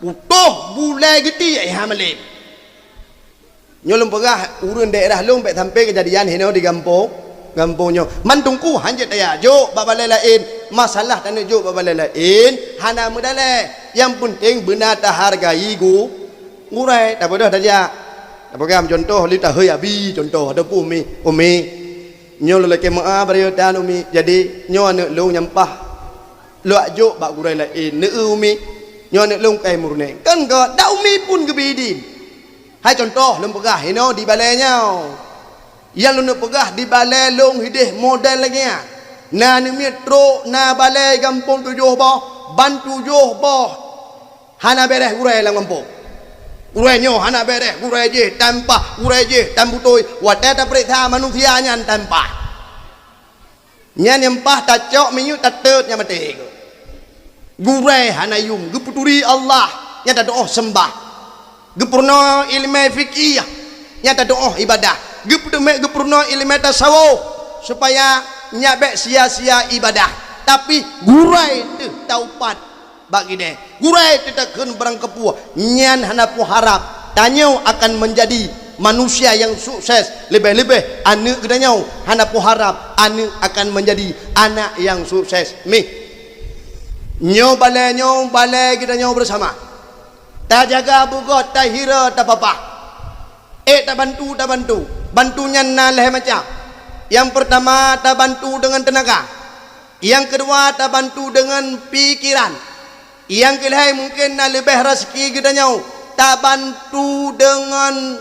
putôh bulée geutiek han malem. Nyoe lôn peugah ureuëng daerah lôn bék sampoe keujadian hinoe di gampông, gampông nyoe. Man teungku han jeuet tajak jok bak balée laén, masalah taneuk jok bak balée laén hana meudalée. Nyang peunteng beuna tahargai gu-, gurée, tapeudeuh tajak. Tapeugah meucuntoh lé tahôi abi cuntoh ataupun umi, umi. Nyoe lôn lakée meu'ah bak rayeuk tan umi. Jadi nyoe aneuëk lôn nyang paih lôn jok bak gurée laén, neueu umi. Nyoe aneuëk lôn kai murni. Kan ka dak umi pun geubi idin. Hai cuntoh lôn peugah hinoe di balée nyoe. Nyang lôn peugah di balée lôn hideh model lagée nyan. Na aneuëk miet trok na balée gampông tujoh boh, ban tujoh boh. Hana béreh gurée lam gampông. Gurée nyoe hana béreh, gurée jéh tan paih, gurée jéh tan beutôi. Watée tapeuriksa manusia nyan tan paih. Nyan nyang paih tacok minyeuk tateut nyang maté. Gurée hana yum, geupeuturi Allah nyang tatuoh seumbah. Geupeurunoe iéleumé fikih nyang tatuoh iébadah. Geupeuteumé geupeurunoe iéleumé tasawuf supaya nyak bék sia-sia iébadah. Tapi gurée teuh taupat bak ideh. Gurée teutakheun barang keupeue, nyan hana peue harab tanyoe akan meunjadi manusia nyang sukses, leubeh-leubeh aneuëk geutanyoe hana peue harab aneuëk akan meunjadi anak nyang sukses. Mih, nyoe balée nyoe balée geutanyoe beurasama. Tajaga beugot, tahira, tapapah. Ék tabantu, tabantu. Bantu nyan na lhée macam. Nyang peurtama tabantu deungon teunaga. Nyang keudua tabantu deungon pikeran. Nyang keulhée mungken na leubeh raseuki geutanyoe, tabantu deungon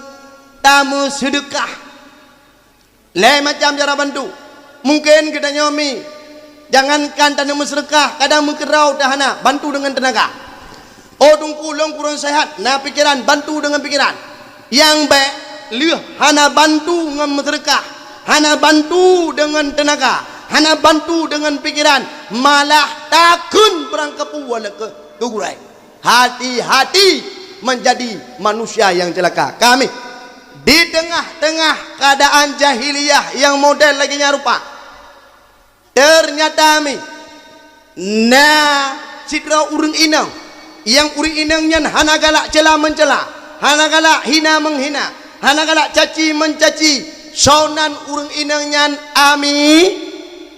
tameuseudeukah. Lhée macam cara bantu. Mungken geutanyoe mi Jangankan taneuk meuseudeukah, kadang meukeurau dah hana, bantu deungon teunaga. Oh Teungku, lôn kurang sehat, na pikeran, bantu deungon pikeran. Nyang bék lheueh hana bantu ngon meuseudeukah, hana bantu deungon teunaga, hana bantu deungon pikeran, malah takheun beurangkapeue lé keu, keu gurée. Hati-hati menjadi manusia yang celaka. Kami di tengah-tengah keadaan jahiliyah yang model lagée nyan rupa. Ternyata mi na sidroe ureuëng inong, nyang ureuëng inong nyan hana galak cela meuncela, hana galak hina meunghina, hana galak caci meucaci. Soe nan ureuëng inong nyan? Ami,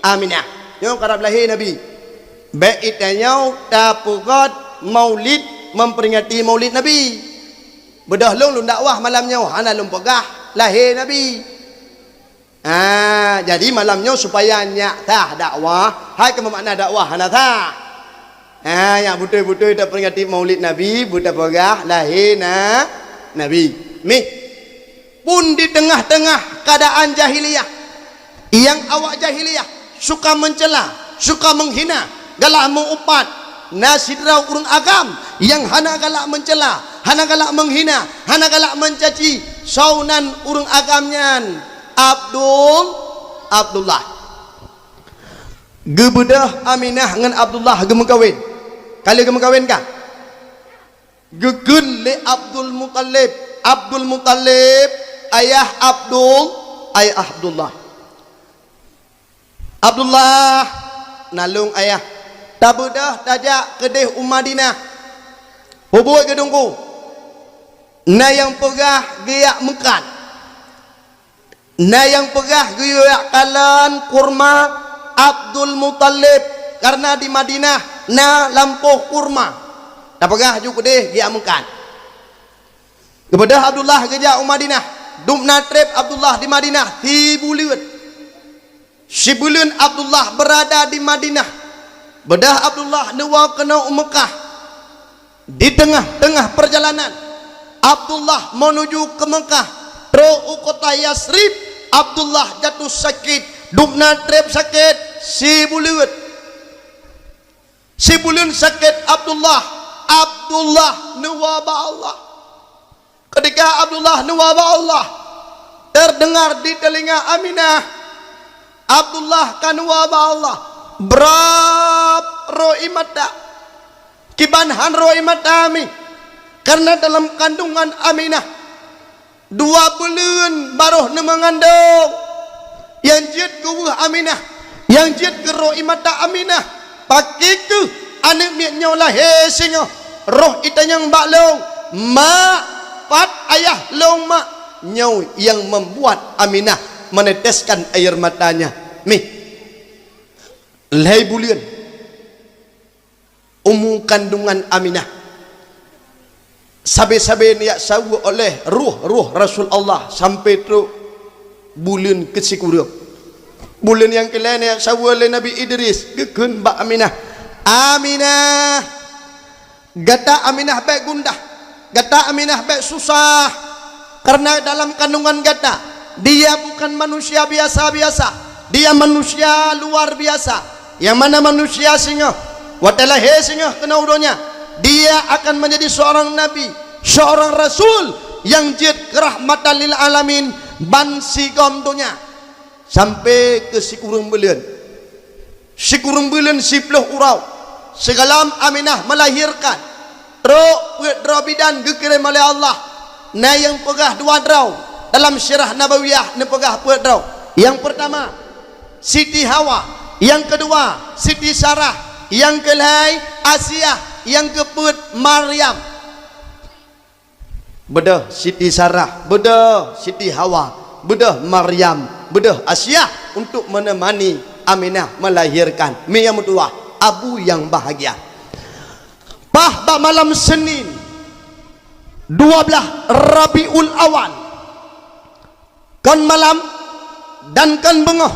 Aminah. Nyoe karab lahé Nabi. Bék geutanyoe tapeugét maulid, memperingati maulid Nabi. Beudôh lôn, lôn dakwah malam nyoe hana lôn peugah lahé Nabi. Ah, jadi malam nyoe supaya nyak sah dakwah, hai keumakna dakwah hana sah. Ah, nyak beutôi-beutôi taperingati maulid Nabi, beutapeugah lahé na-, Nabi. Mih, pun di teungoh-teungoh keadaan jahiliyah, nyang awak jahiliyah suka meuncela, suka meunghina, galak meu-upat, na sidroe ureuëng agam nyang hana galak meuncela, hana galak meunghina, hana galak meucaci. Soe nan ureuëng agam nyan? Abdul, Abdullah. Geubeudôh Aminah ngon Abdullah geumeukawen. Ka lheueh geumeukawen ka? Geukheun lé Abdul Muthalib. Abdul Muthalib, ayah Abdul, ayah Abdullah. Abdullah, naleueng ayah, tabeudôh tajak keudeh u Madinah. Peue buet keu Teungku? Na nyang peugah geujak meukat. Na nyang peugah geuyue kalon kurma Abdul Muthalib, kareuna di Madinah na lampôh kurma. Tapeugah ju keudeh geujak meukat. Geubeudôh Abdullah geujak u Madinah. Dum na treb Abdullah di Madinah sibuleuen. Sibuleuen Abdullah beurada di Madinah. Beudôh Abdullah neuwoe keunoe u Meukah. Di teungoh-teungoh peurjalanan, Abdullah meunuju keu Meukah, trok u kota Yasrib, Abdullah jatuh sakét, dum na treb sakét sibuleuen. Sibuleuen sakét Abdullah, Abdullah neuwoe bak Allah. Keutika Abdullah neuwoe bak Allah, teudeungar di teulinga Aminah, Abdullah ka neuwoe bak Allah, brab rhot ie mata. Kiban han rhot ie mata mi, kareuna dalam kandungan Aminah dua buleuen barôh neumeungandong. Nyang jeuet keu weueh Aminah, nyang jeuet keu rhot ie mata Aminah. Pakri kheueh aneuëk miet nyoe lahé singoh, rhot ie tanyong bak lôn, "Mak, pat ayah lôn, Mak?" Nyoe nyang membuat Aminah meneteskan air matanya. Mih, lhée buleuen umu kandungan Aminah. Sabe-sabe neujak saweue oleh roh-roh Rasul Allah sampoe trok buleuen keusikureueng. Buleuen nyang keulhée neujak saweue lé Nabi Idris, geukheun bak Aminah, "Aminah, gata Aminah bék gundah, gata Aminah bék susah, kareuna dalam kandungan gata, dia bukan manusia biasa-biasa, dia manusia luar biasa." Nyang mana manusia singoh, watée lahé singoh keunoe u donya, dia akan menjadi seorang nabi, seorang rasul nyang jeuet keu rahmatan lil alamin bansigom donya. Sampoe keu sikureueng buleuen. Sikureueng buleuen siploh uroe, sigohlom Aminah melahirkan, trok peuet droe bidan geukirém oleh Allah. Na nyang peugah dua droe, dalam sirah Nabawiyah neupeugah peuet droe. Nyang peurtama, Siti Hawa, nyang keudua Siti Sarah, nyang keulhée Asiah, nyang keupeuet Maryam. Beudôh Siti Sarah, beudôh Siti Hawa, beudôh Maryam, beudôh Asiah untuk menemani Aminah melahirkan. Mi nyang meutuwah, abu nyang bahagia. Paih bak malam Senin, dua blaih Rabiul Awal, kon malam dan kon beungoh,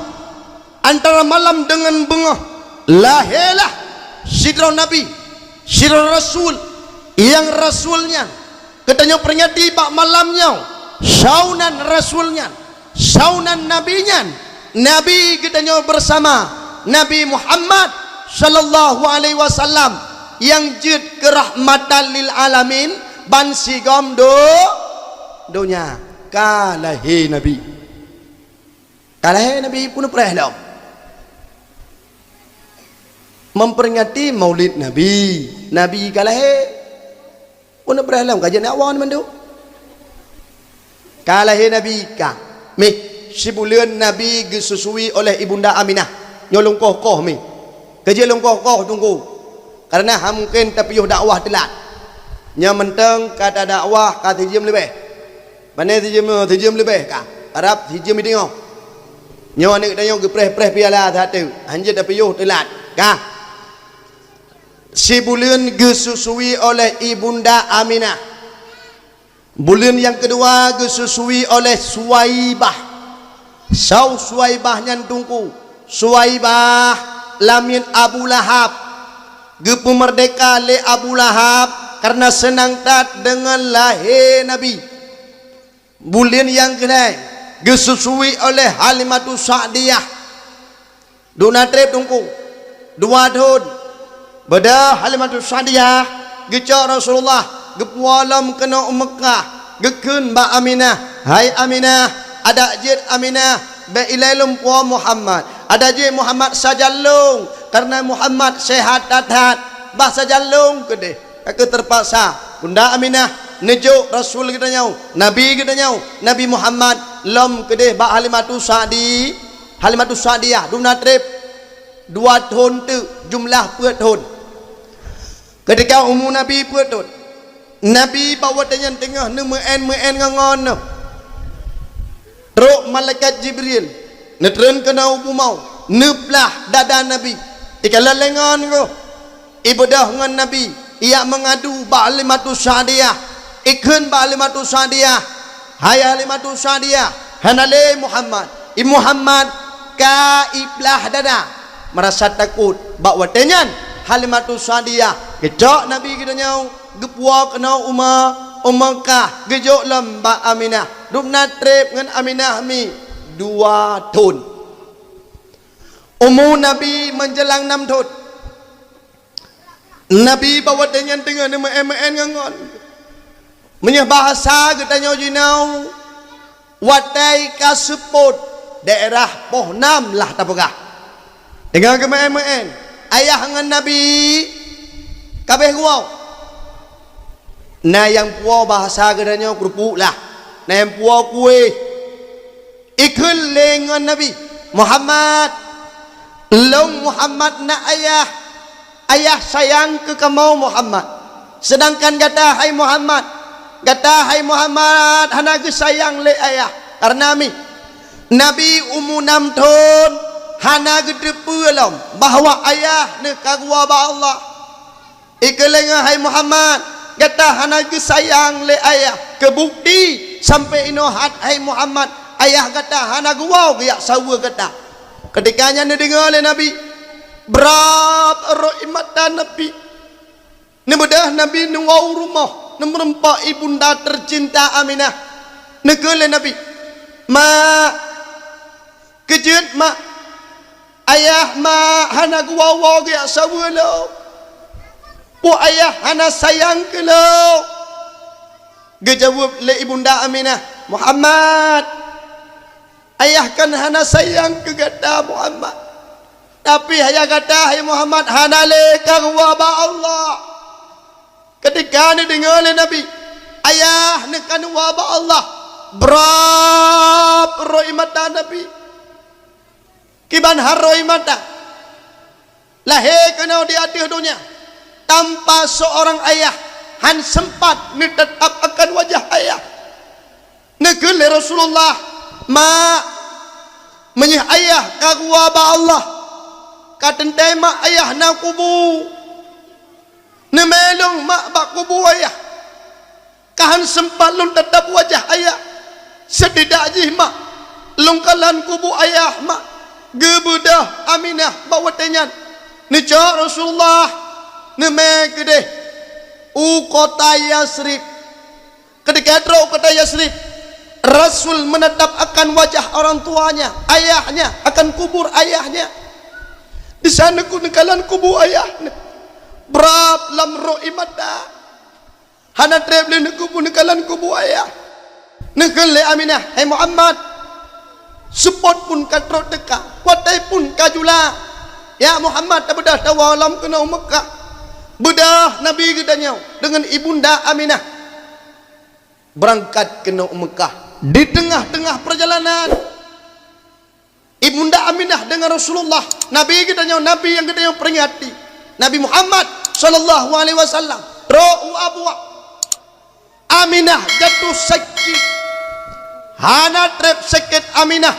antara malam deungon beungoh, lahé lah sidroe nabi, sidroe rasul, nyang rasul nyan geutanyoe peuringati bak malam nyoe. Soe nan rasul nyan, soe nan nabi nyan? Nabi geutanyoe bersama Nabi Muhammad sallallahu alaihi wasallam nyang jeuet keu rahmatan lil alamin ban sigom do-, donya. Ka lahé Nabi. Ka lahé Nabi peuneupréh lom. Memperingati Maulid Nabi. Nabi ka lahé. Peuneupréh lom ka jeuet awai mandum. Ka lahé Nabi ka. Mih, sibuleuen Nabi geususui oleh Ibunda Aminah. Nyoe lôn koh-koh mih. Keujeuet lôn koh-koh Teungku. Karena han mungken tapiôh dakwah teulat. Nyoe mantong ka tadakwah ka sijeuem leubeh. Pane sijeuem, sijeuem leubeh ka. Karab sijeuem i teungoh. Nyoe aneuk tanyoe geupreh-preh piala satu. Han jeuet tapiôh teulat. Ka. Sibuleuen geususui oleh Ibunda Aminah. Buleuen nyang keudua geususui oleh Suwaibah. Soe Suwaibah nyan Teungku? Suwaibah lamiet Abu Lahab. Geupeumeurdeka lé Abu Lahab karena seunang that deungon lahé Nabi. Buleuen nyang keulhèe geususui oleh Halimatus Sa'diyah. Dum na treb Teungku, dua thon. Beudôh Halimatus Sa'diyah geucok Rasulullah geupuwoe lom keunoe u Meukah, geukheun bak Aminah, "Hai Aminah, adak jeuet Aminah, bèk ilèe lôn puwoe Muhammad. Adak jeuet Muhammad sajan lôn, karena Muhammad seuhat that-that. Bah sajan lôn keudeh." Ka keuh teupaksa Bunda Aminah neujok Rasul geutanyoe, Nabi geutanyoe, Nabi Muhammad lom keudeh bak Halimatus Sa'di-, Halimatus Sa'diyah, dum na treb dua thon teuk, jumlah peuet thon. Keutika umu Nabi peuet thon, Nabi bak watèe nyan teungoh neumeu'en-meu'en ngon-ngon neuh. Trok malaikat Jibril, neutreun keunoe u bumoe, neuplah dada Nabi. Ikalon lé ngon geuh, ibeudôh ngon Nabi, ijak meungadu bak Halimatus Sa'diyah, ikheun bak Halimatus Sa'diyah, "Hai Halimatus Sa'diyah, hana lé Muhammad. I Muhammad ka iplah dada." Meurasa takot, bak watèe nyan Halimatus Sa'diyah geucok Nabi geutanyoe geupuwoe keunoe u Ma-, u Meukah, geujok lom bak Aminah. Dum na treb ngon Aminah mi dua thon. Umu Nabi meujeulang nam thon. Nabi bak watèe nyan teungoh neumeu'en-meu'en ngon-ngon. Meunyoe bahasa geutanyoe jinoe, watèe ka seupôt daerah poh nam lah tapeugah. Teungoh geumeu'en-meu'en, ayah ngon Nabi ka abéh geuwoe. Na nyang puwoe bahasa geutanyoe keurupuk lah, na nyang puwoe kuéh. Ikheun lé ngon Nabi, "Muhammad, lôn Muhammad na ayah. Ayah sayang keu kamoe Muhammad. Seudangkan gata hai Muhammad, gata hai Muhammad hana geusayang lé ayah." Kareuna mi, Nabi umu nam thon hana geuteupeue lom bahwa ayah neuh ka geuwoe bak Allah. Ikheun lé ngon, "Hai Muhammad, gata hana geusayang lé ayah. Keubukti sampoe inoe that hai Muhammad, ayah gata hana geuwoe geujak saweue gata." Keutika nyan neudeungoe lé Nabi, brab rhot ié mata Nabi. Neubeudôh Nabi neuwoe u rumoh, neumeureumpok ibunda teucinta Aminah. Neukheun lé Nabi, "Mak, keu jeuet mak, ayah mak hana geuwoe-woe geujak saweue lôn. Peue ayah hana sayang keu lôn?" Geujaweueb lé ibunda Aminah, "Muhammad, ayah kan hana sayang keu gata Muhammad. Tapi ayah gata hai Muhammad hana lé ka geuwoe bak Allah." Keutika neudeungoe lé Nabi, ayah neuh ka neuwoe bak Allah, brab rhot ié mata Nabi. Kiban harôh ié mata. Lahé keunoe di ateueh donya tanpa seorang ayah, han seumpat neutatap akan wajah ayah. Neukheun lé Rasulullah, "Mak, meunyoe ayah ka geuwoe bak Allah, ka teuntèe mak ayah na kubu. Neumè lôn mak bak kubu ayah. Ka han seumpat lôn tatap wajah ayah. Setidak jih mak, lôn kalon kubu ayah mak." Geubeudôh Aminah bak watèe nyan. Neucok Rasulullah, neumè keudeh u kota Yasrib. Keutika trok u kota Yasrib, Rasul meunatap akan wajah orang tuanya, ayahnya, akan kubur ayahnya. Disan neukalon kubu ayah neuh. Brab lam rhot ie mata. Hana treb lé neukubu neukalon kubu ayah. Neukheun lé Aminah, "Hai Muhammad, seupôt pun ka trok teuka, watée pun ka jula. Ya Muhammad, tabeudoh tawoe lom keunoe u Meukah. Beudoh Nabi geutanyoe deungon Ibunda Aminah beurangkat keunoe u Meukah." Di teungoh-teungoh peurjalanan, Ibunda Aminah deungon Rasulullah, Nabi geutanyoe, Nabi nyang geutanyoe peuringati, Nabi Muhammad sallallahu alaihi wasallam, trok u Abua. Aminah jatuh sakét. Hana treb sakét Aminah.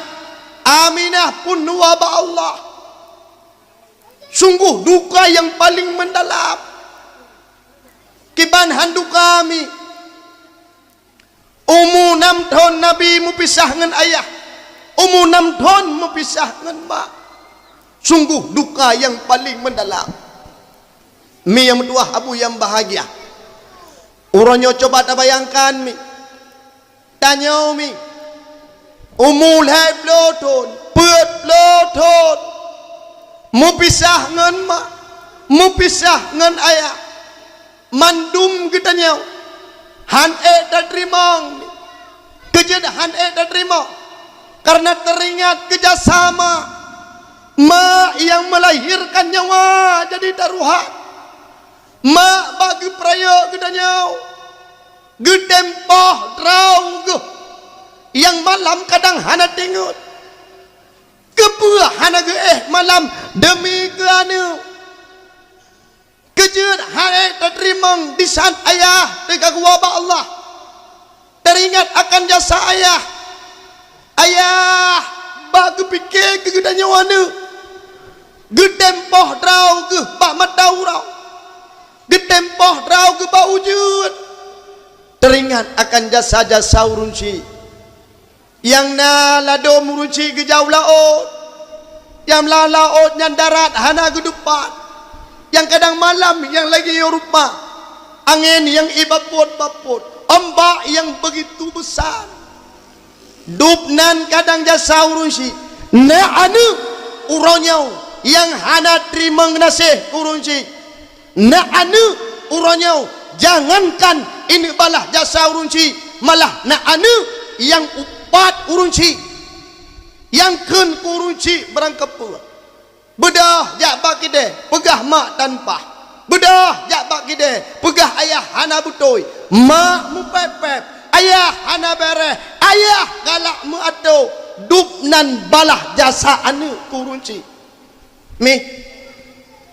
Aminah pun neuwoe bak Allah. Sungguh duka nyang paleng meudalam. Kiban han duka mi. Umu nam thon Nabi meupisah ngon ayah, umu nam thon meupisah ngon mak. Sungguh duka nyang paleng meudalam. Mi nyang meutuwah, abu nyang bahgia, uroe nyoe cuba tabayangkan mi, tanyoe mi, umu lhée ploh thon, peuet ploh thon, meupisah ngon mak, meupisah ngon ayah. Mandum geutanyoe han ék tateurimong. Keu jeuet han ék tateurimong, kareuna teuringat keu jasa mak. Mak nyang meulahirkan nyawa jadi taruhan. Mak bak geupeurayeuk geutanyoe, geutem poh droe geuh nyang malam kadang hana teuingat. Keupeue hana geuéh malam deumi keu aneuëk? Keu jeuet han ék tateurimong disan ayah teuka geuwoe bak Allah. Teuringat akan jasa ayah. Ayah bak geupike keu geutanyoe aneuëk. Geutem poh droe geuh bak mata uroe. Geutem poh droe geuh bak ujeuen. Teuringat akan jasa-jasa ureuëng syik. Nyang na ladôm ureuëng syik geujak u laôt, nyang lam laôt nyan darat hana geudupat, nyang kadang malam nyang lagée rupa, angén nyang ié bapot-bapot, ombak nyang beugitu beusa. Dub nan kadang jasa ureuëng syik. Na aneuëk uroe nyoe nyang hana teurimong geunaséh ureuëng syik. Na aneuëk uroe nyoe, jangankan ineuk balaih jasa ureuëng syik, malah na aneuëk nyang upat ureuëng syik, nyang kheun keu ureuëng syik barangkapeue. Beudôh jak bak keudè, peugah mak tan paih. Beudôh jak bak keudè, peugah ayah hana beutôi. Mak meupép-pép, ayah hana béréh, ayah galak meuatoe. Dub nan balaih jasa aneuëk keu ureuëng syik. Mih,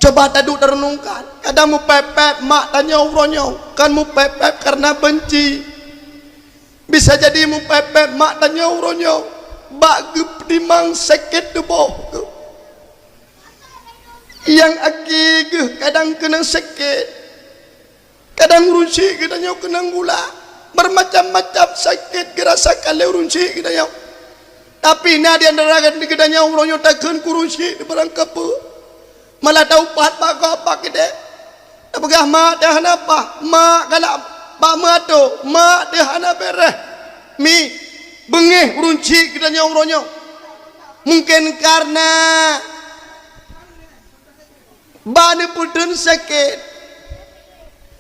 coba taduek tareunungkan, kadang meupép-pép mak tanyoe uroe nyoe, kan meupép-pép kareuna beunci. Bisa jadi meupép-pép mak tanyoe uroe nyoe bak geupeutimang sakét tuboh geuh. Nyang akhé geuh kadang keunong sakét. Kadang ureuëng syik geutanyoe keunong gula, beumacam-macam sakét geurasakan lé ureuëng syik geutanyoe. Tapi na di antara geutanyoe uroe nyoe takheun keu ureuëng syik barangkapeue. Malah taupat bak gob bak keudè. Tapeugah mak teuh hana paih, mak galak bak meuatoe, mak teuh hana béréh. Mi, beungéh ureuëng syik geutanyoe uroe nyoe. Mungken kareuna bak neupeutheun sakét,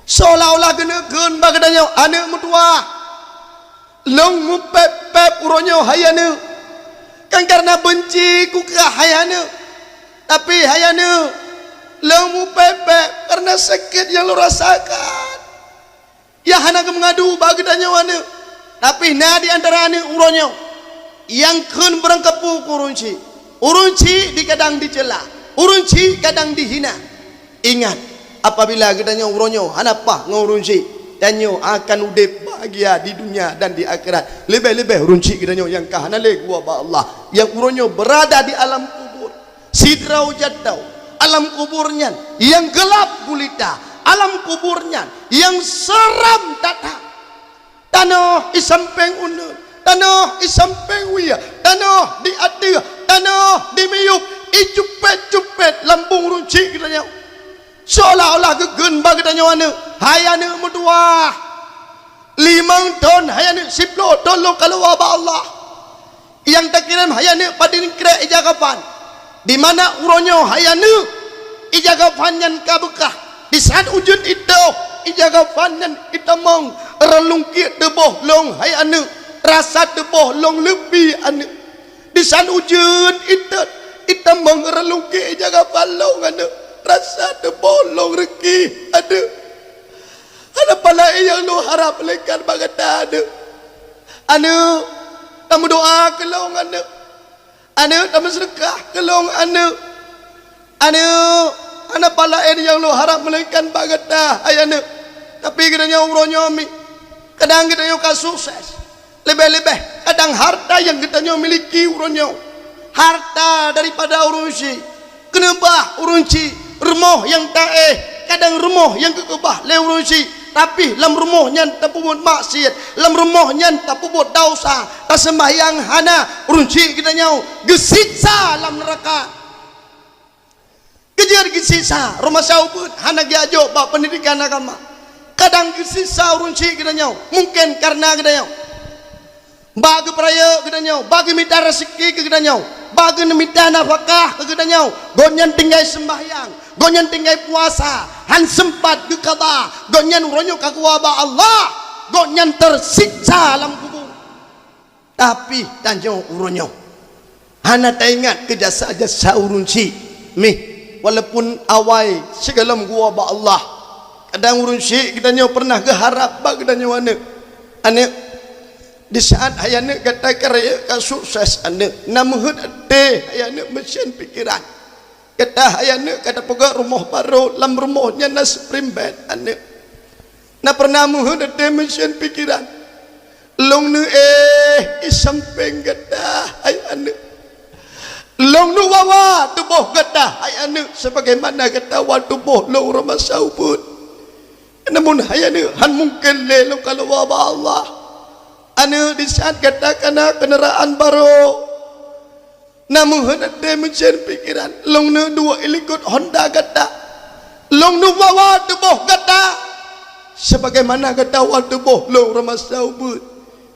seolah-olah geuneuk kheun bak geutanyoe aneuëk meutuwah. Lôn meupép-pép uroe nyoe hai aneuëk, kan kareuna beunci keu kah hai aneuëk, tapi hai aneuëk, lôn meupép-pép kareuna sakét nyang lôn rasakan. Nyang hana geumeungadu bak geutanyoe aneuëk, tapi na di antara aneuëk uroe nyoe nyang kheun barangkapeue keu ureuëng syik. Ureuëng syik di kadang dicela, ureuëng syik kadang dihina. Ingat, apabila geutanyoe uroe nyoe hana paih ngon ureuëng syik, tanyoe akan udeb bahagia di dunia dan di akhirat. Leubeh-leubeh ureuëng syik geutanyoe nyang ka hana lé geuwoe bak Allah, nyang uroe nyoe beurada di alam kubur. Sidroe jaroe, alam kubur nyan nyang geulab gulita, alam kubur nyan nyang seram that-that. Tanoh i sampéng uneuen, tanoh i sampéng wie, tanoh di ateueh, tanoh di miyueb, icupét-cupét lambông ureuëng syik geutanyoe. Seolah-olah geukheun bak geutanyoe aneuëk, hai aneuëk meutuwah, limong thon hai aneuëk, siploh thon lôn kaluwa bak Allah. Nyang takirém hai aneuëk padum krek ija kafan. Di mana uroe nyoe hai aneuk, ija gafan nyan ka beukah. Di saat ujeuen itôh, ija gafan nyan itamong, reulungkiek teuboh lông hai aneuk, rasa teuboh lông leupie aneuk. Di saat ujeuen itôh, itamong reulungkiek ija gafan lông aneuk, rasa teuboh lông reukih aneuk. Hana pala nyang lôn harab malaikat bak gata aneuk. Aneuk, tameudoa keu lông aneuk. Aneuk, tameuseudeukah keu lông aneuk. Aneuk, hana pala nyang lôn harab melainkan bak gata hai aneuk. Tapi geutanyoe uroe nyoe mi, kadang geutanyoe ka sukses. Leubeh-leubeh kadang harta nyang geutanyoe miliki uroe nyoe, harta daripada ureuëng syik, keuneubah ureuëng syik, rumoh nyang taéh, kadang rumoh nyang geukeubah lé ureuëng syik, tapi lam rumoh nyan tapeubuet maksiat, lam rumoh nyan tapeubuet desya, taseumbahyang hana, ureuëng syik geutanyoe geusiksa lam neuraka. Keujeuet geusiksa, rumoh masa ubeut hana geujok bak peundidikan agama. Kadang geusiksa ureuëng syik geutanyoe, mungken kareuna geutanyoe bak geupeurayeuk geutanyoe, bak geumita raseuki keu geutanyoe, bak geumita nafakah keu geutanyoe, gobnyan tinggai seumbahyang, gobnyan tinggai puasa, han seumpat geukaba, gobnyan uroe nyoe ka geuwoe bak Allah, gobnyan teusiksa lam kubu. Tapi tanyoe uroe nyoe hana taingat keu jasa-jasa ureuëng syik mih, walaupun awai sigohlom geuwoe bak Allah. Kadang ureuëng syik geutanyoe pernah geuharab bak geutanyoe aneuk, aneuk, di saat hai aneuk gata ka rayeuk ka sukses aneuk, na meuheuet até hai aneuk meusen pikeran. Gata hai aneuk ka tapeugöt rumoh barô, lam rumoh nyan na spring bed aneuk. Na pernah meuheuet até meusen pikeran. Lông neuéh i sampéng gata hai aneuk. Lông neuwawa tuboh gata hai aneuk, sebagaimana gata wa tuboh lông rumoh masa ubeut. Namun hai aneuk, han mungken lé lông ka lôn woe bak Allah. Aneuk, di saat gata ka na keundaraan barô, na meuheuet até meusen pikeran, lông neuduek i likot honda gata, lông neuwawa tuboh gata, sebagaimana gata wa tuboh lông rumoh masa ubeut.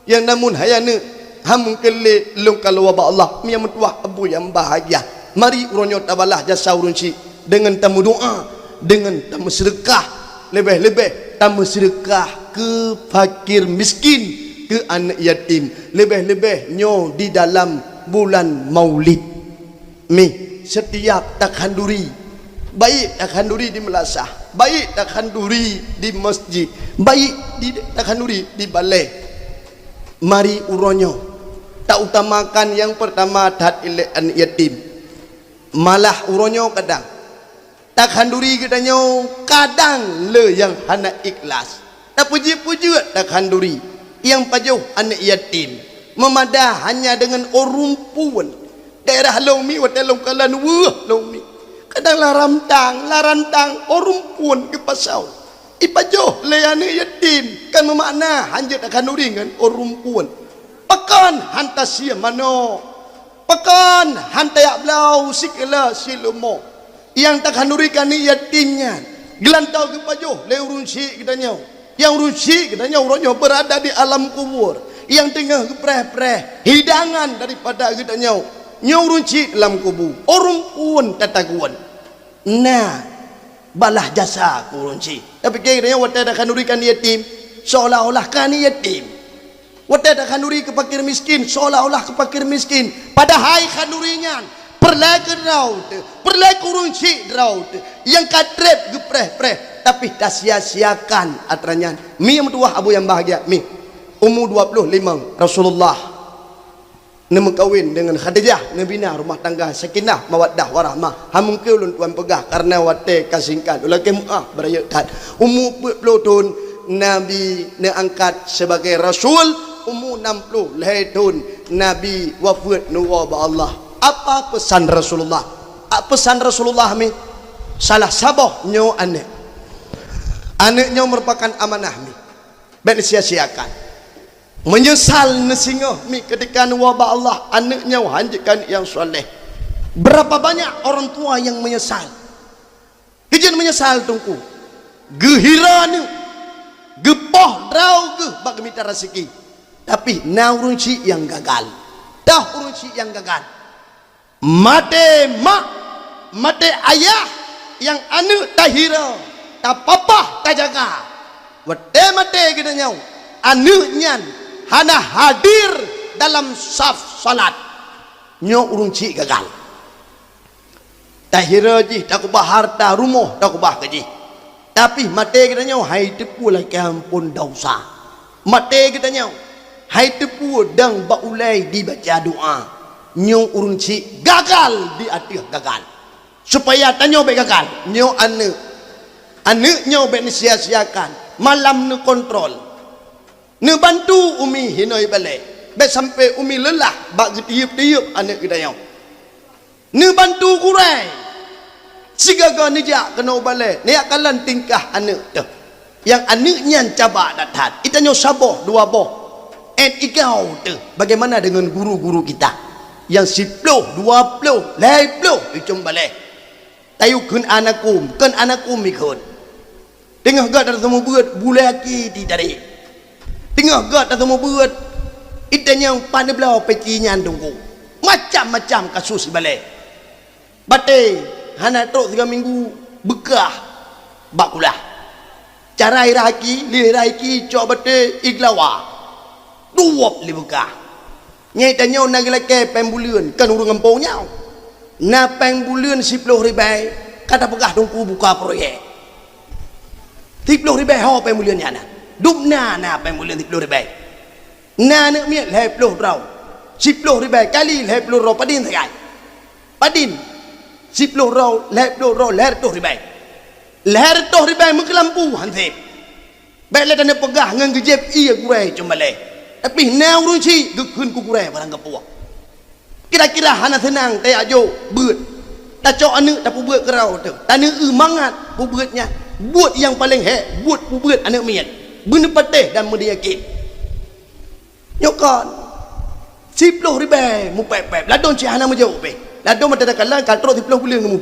Nyang namun hai aneuk, han mungken lé lông ka lôn woe bak Allah. Mi nyang meutuwah abu nyang bahgia, mari uroe nyoe tabalaih jasa ureuëng syik deungon tameudoa, deungon tameuseudeukah, leubeh-leubeh tameuseudeukah keu fakir miskin, keu aneuk yatim, leubeh-leubeh nyoe di dalam bulan Maulid. Mi, setiap takhanduri, baik takhanduri di meulasah, baik takhanduri di masjid, baik di takhanduri di balè, mari uroe nyoe tautamakan nyang peurtama that ilée aneuk yatim. Malah uroe nyoe kadang takhanduri geutanyoe kadang le nyang hana ikhlas. Tapeujiet-peujiet takhanduri nyang pajoh aneuk yatim, meumada hanya deungon ureuëng phon. Daerah lông mi watée lông kalon weueh lông mi, kadang lam rantang, lam rantang ureuëng phon geupasoe. Ipajoh lé aneuk yatim kan meumakna hanjeuet takhanduri ngon ureuëng phon. Pakon han tasie manok? Pakon han tajak bloe sikula silumo? Nyang takhanduri keu aneuk yatim nyan geulantoe geupajoh lé ureuëng syik geutanyoe. Nyang ureuëng syik geutanyoe uroe nyoe beurada di alam kubur, nyang teungoh geupreh-preh hidangan daripada geutanyoe. Nyoe ureuëng syik lam kubu, ureuëng phon tatagun. Na balaih jasa keu ureuëng syik. Tapike geutanyoe watée takhanduri keu aneuk yatim, seolah-olah keu aneuk yatim. Watée takhanduri keu fakir miskin, seolah-olah keu fakir miskin. Padahai khanduri nyan peureulée keu droe teuh, peureulée keu ureuëng syik droe teuh nyang ka treb geupreh-preh, tapi tasia-siakan atra nyan. Mi nyang meutuwah abu nyang bahgia, mi umu dua ploh limong Rasulullah neumeukawen deungon Khadijah, neubina rumoh tangga sakinah, mawaddah, warahmah. Han mungken ulôn tuan peugah kareuna watée ka singkat, ulôn lakée meuáh beurayeuk that. Umu peuet ploh thon Nabi neuangkat sibagai rasul, umu nam ploh lhée thon Nabi wafeuet neuwoe bak Allah. Apa peusan Rasulullah? A peusan Rasulullah mi, salah saboh nyoe aneuk. Aneuk nyoe meurupakan amanah mi. Bék neusia-siakan. Meunyeusal neusingoh mi keudika neuwoe bak Allah, aneuk nyoe hanjeuet keu aneuk nyang saleh. Beurapa banyak orang tua nyang meunyeusal? Keujeuet meunyeusal teungku. Geuhira aneuk, geupoh droe geuh bak geumita raseuki. Tapi na ureuëng syik nyang gagal. Toh ureuëng syik nyang gagal. Maté mak, maté ayah nyang aneuëk tahira, tapapah, tajaga. Watée maté geutanyoe, aneuëk nyan hana hadir dalam saf salat. Nyoe ureuëng chik gagal. Tahira jih, takeubah hareuta, rumoh takeubah keu jih. Tapi maté geutanyoe hai teupeu lakée amphon desya. Maté geutanyoe hai teupeu dan bak ulée dibaca doá. Nyoe ureuëng chik gagal di ateueh gagal. Supaya tanyoe bék gagal, nyoe aneuëk. Aneuëk nyoe bék neusia-siakan, malam neukontrol. Neubantu umi hinoe balée, bék sampoe umi leulah bak geutiyeueb-tiyeueb aneuëk geutanyoe. Neubantu gurée, sigaga neujak keunoe balée, neujak kalon tingkah aneuëk teuh. Nyang aneuëk nyan cabak that-that, geutanyoe saboh dua boh. Ét igau teuh, bagaimana dengan guru-guru kita? Nyang siploh, dua ploh, lhée ploh icong balée. Tayue kheun aneuëk kum, kheun aneuëk kum ikheun. Teungoh gét taseumeubeuet, bulée aki titarék. Teungoh gét taseumeubeuet, geutanyoe pan neubloe peci nyan teungku. Macam-macam kasus ibalée. Batée hana trok siga minggu beukah bak kulah. Cara irah aki, lé irah aki cok batée iglawa. Duwop lé beukah. Nyan geutanyoe na geulakée péng buleuen, kon ureuëng gampông nyoe. Na péng buleuen siploh ribée, ka tapeugah teungku buka proyek. Siploh ribée ho péng buleuen nyan na. Dum na, na péng buleuen siploh ribée. Na aneuëk miet lhée ploh droe. Siploh ribée kali lhée ploh droe padin sagai? Padin? Siploh droe, lhée ploh droe, lhée reutôh ribée. Lhée reutôh ribée meukeulampu han sép. Bék lé taneuk peugah ngon geujieb ié gurée cong balée. Tapi na ureuëng chik geukheun keu gurée barang gapuek. Kira-kira hana seunang tajak jok beuet. Tacok aneuëk tapeubeuet keurau teuh. Taneu-eu mangat peubeuet nyan. Buet nyang paleng hék, buet peubeuet aneuëk miet. Beuneupatéh dan meudiyakét. Nyoe kon. Siploh ribée mupéb-péb. Ladôm cit hana meujok pih. Ladôm mata takalon ka trok siploh buleuen mu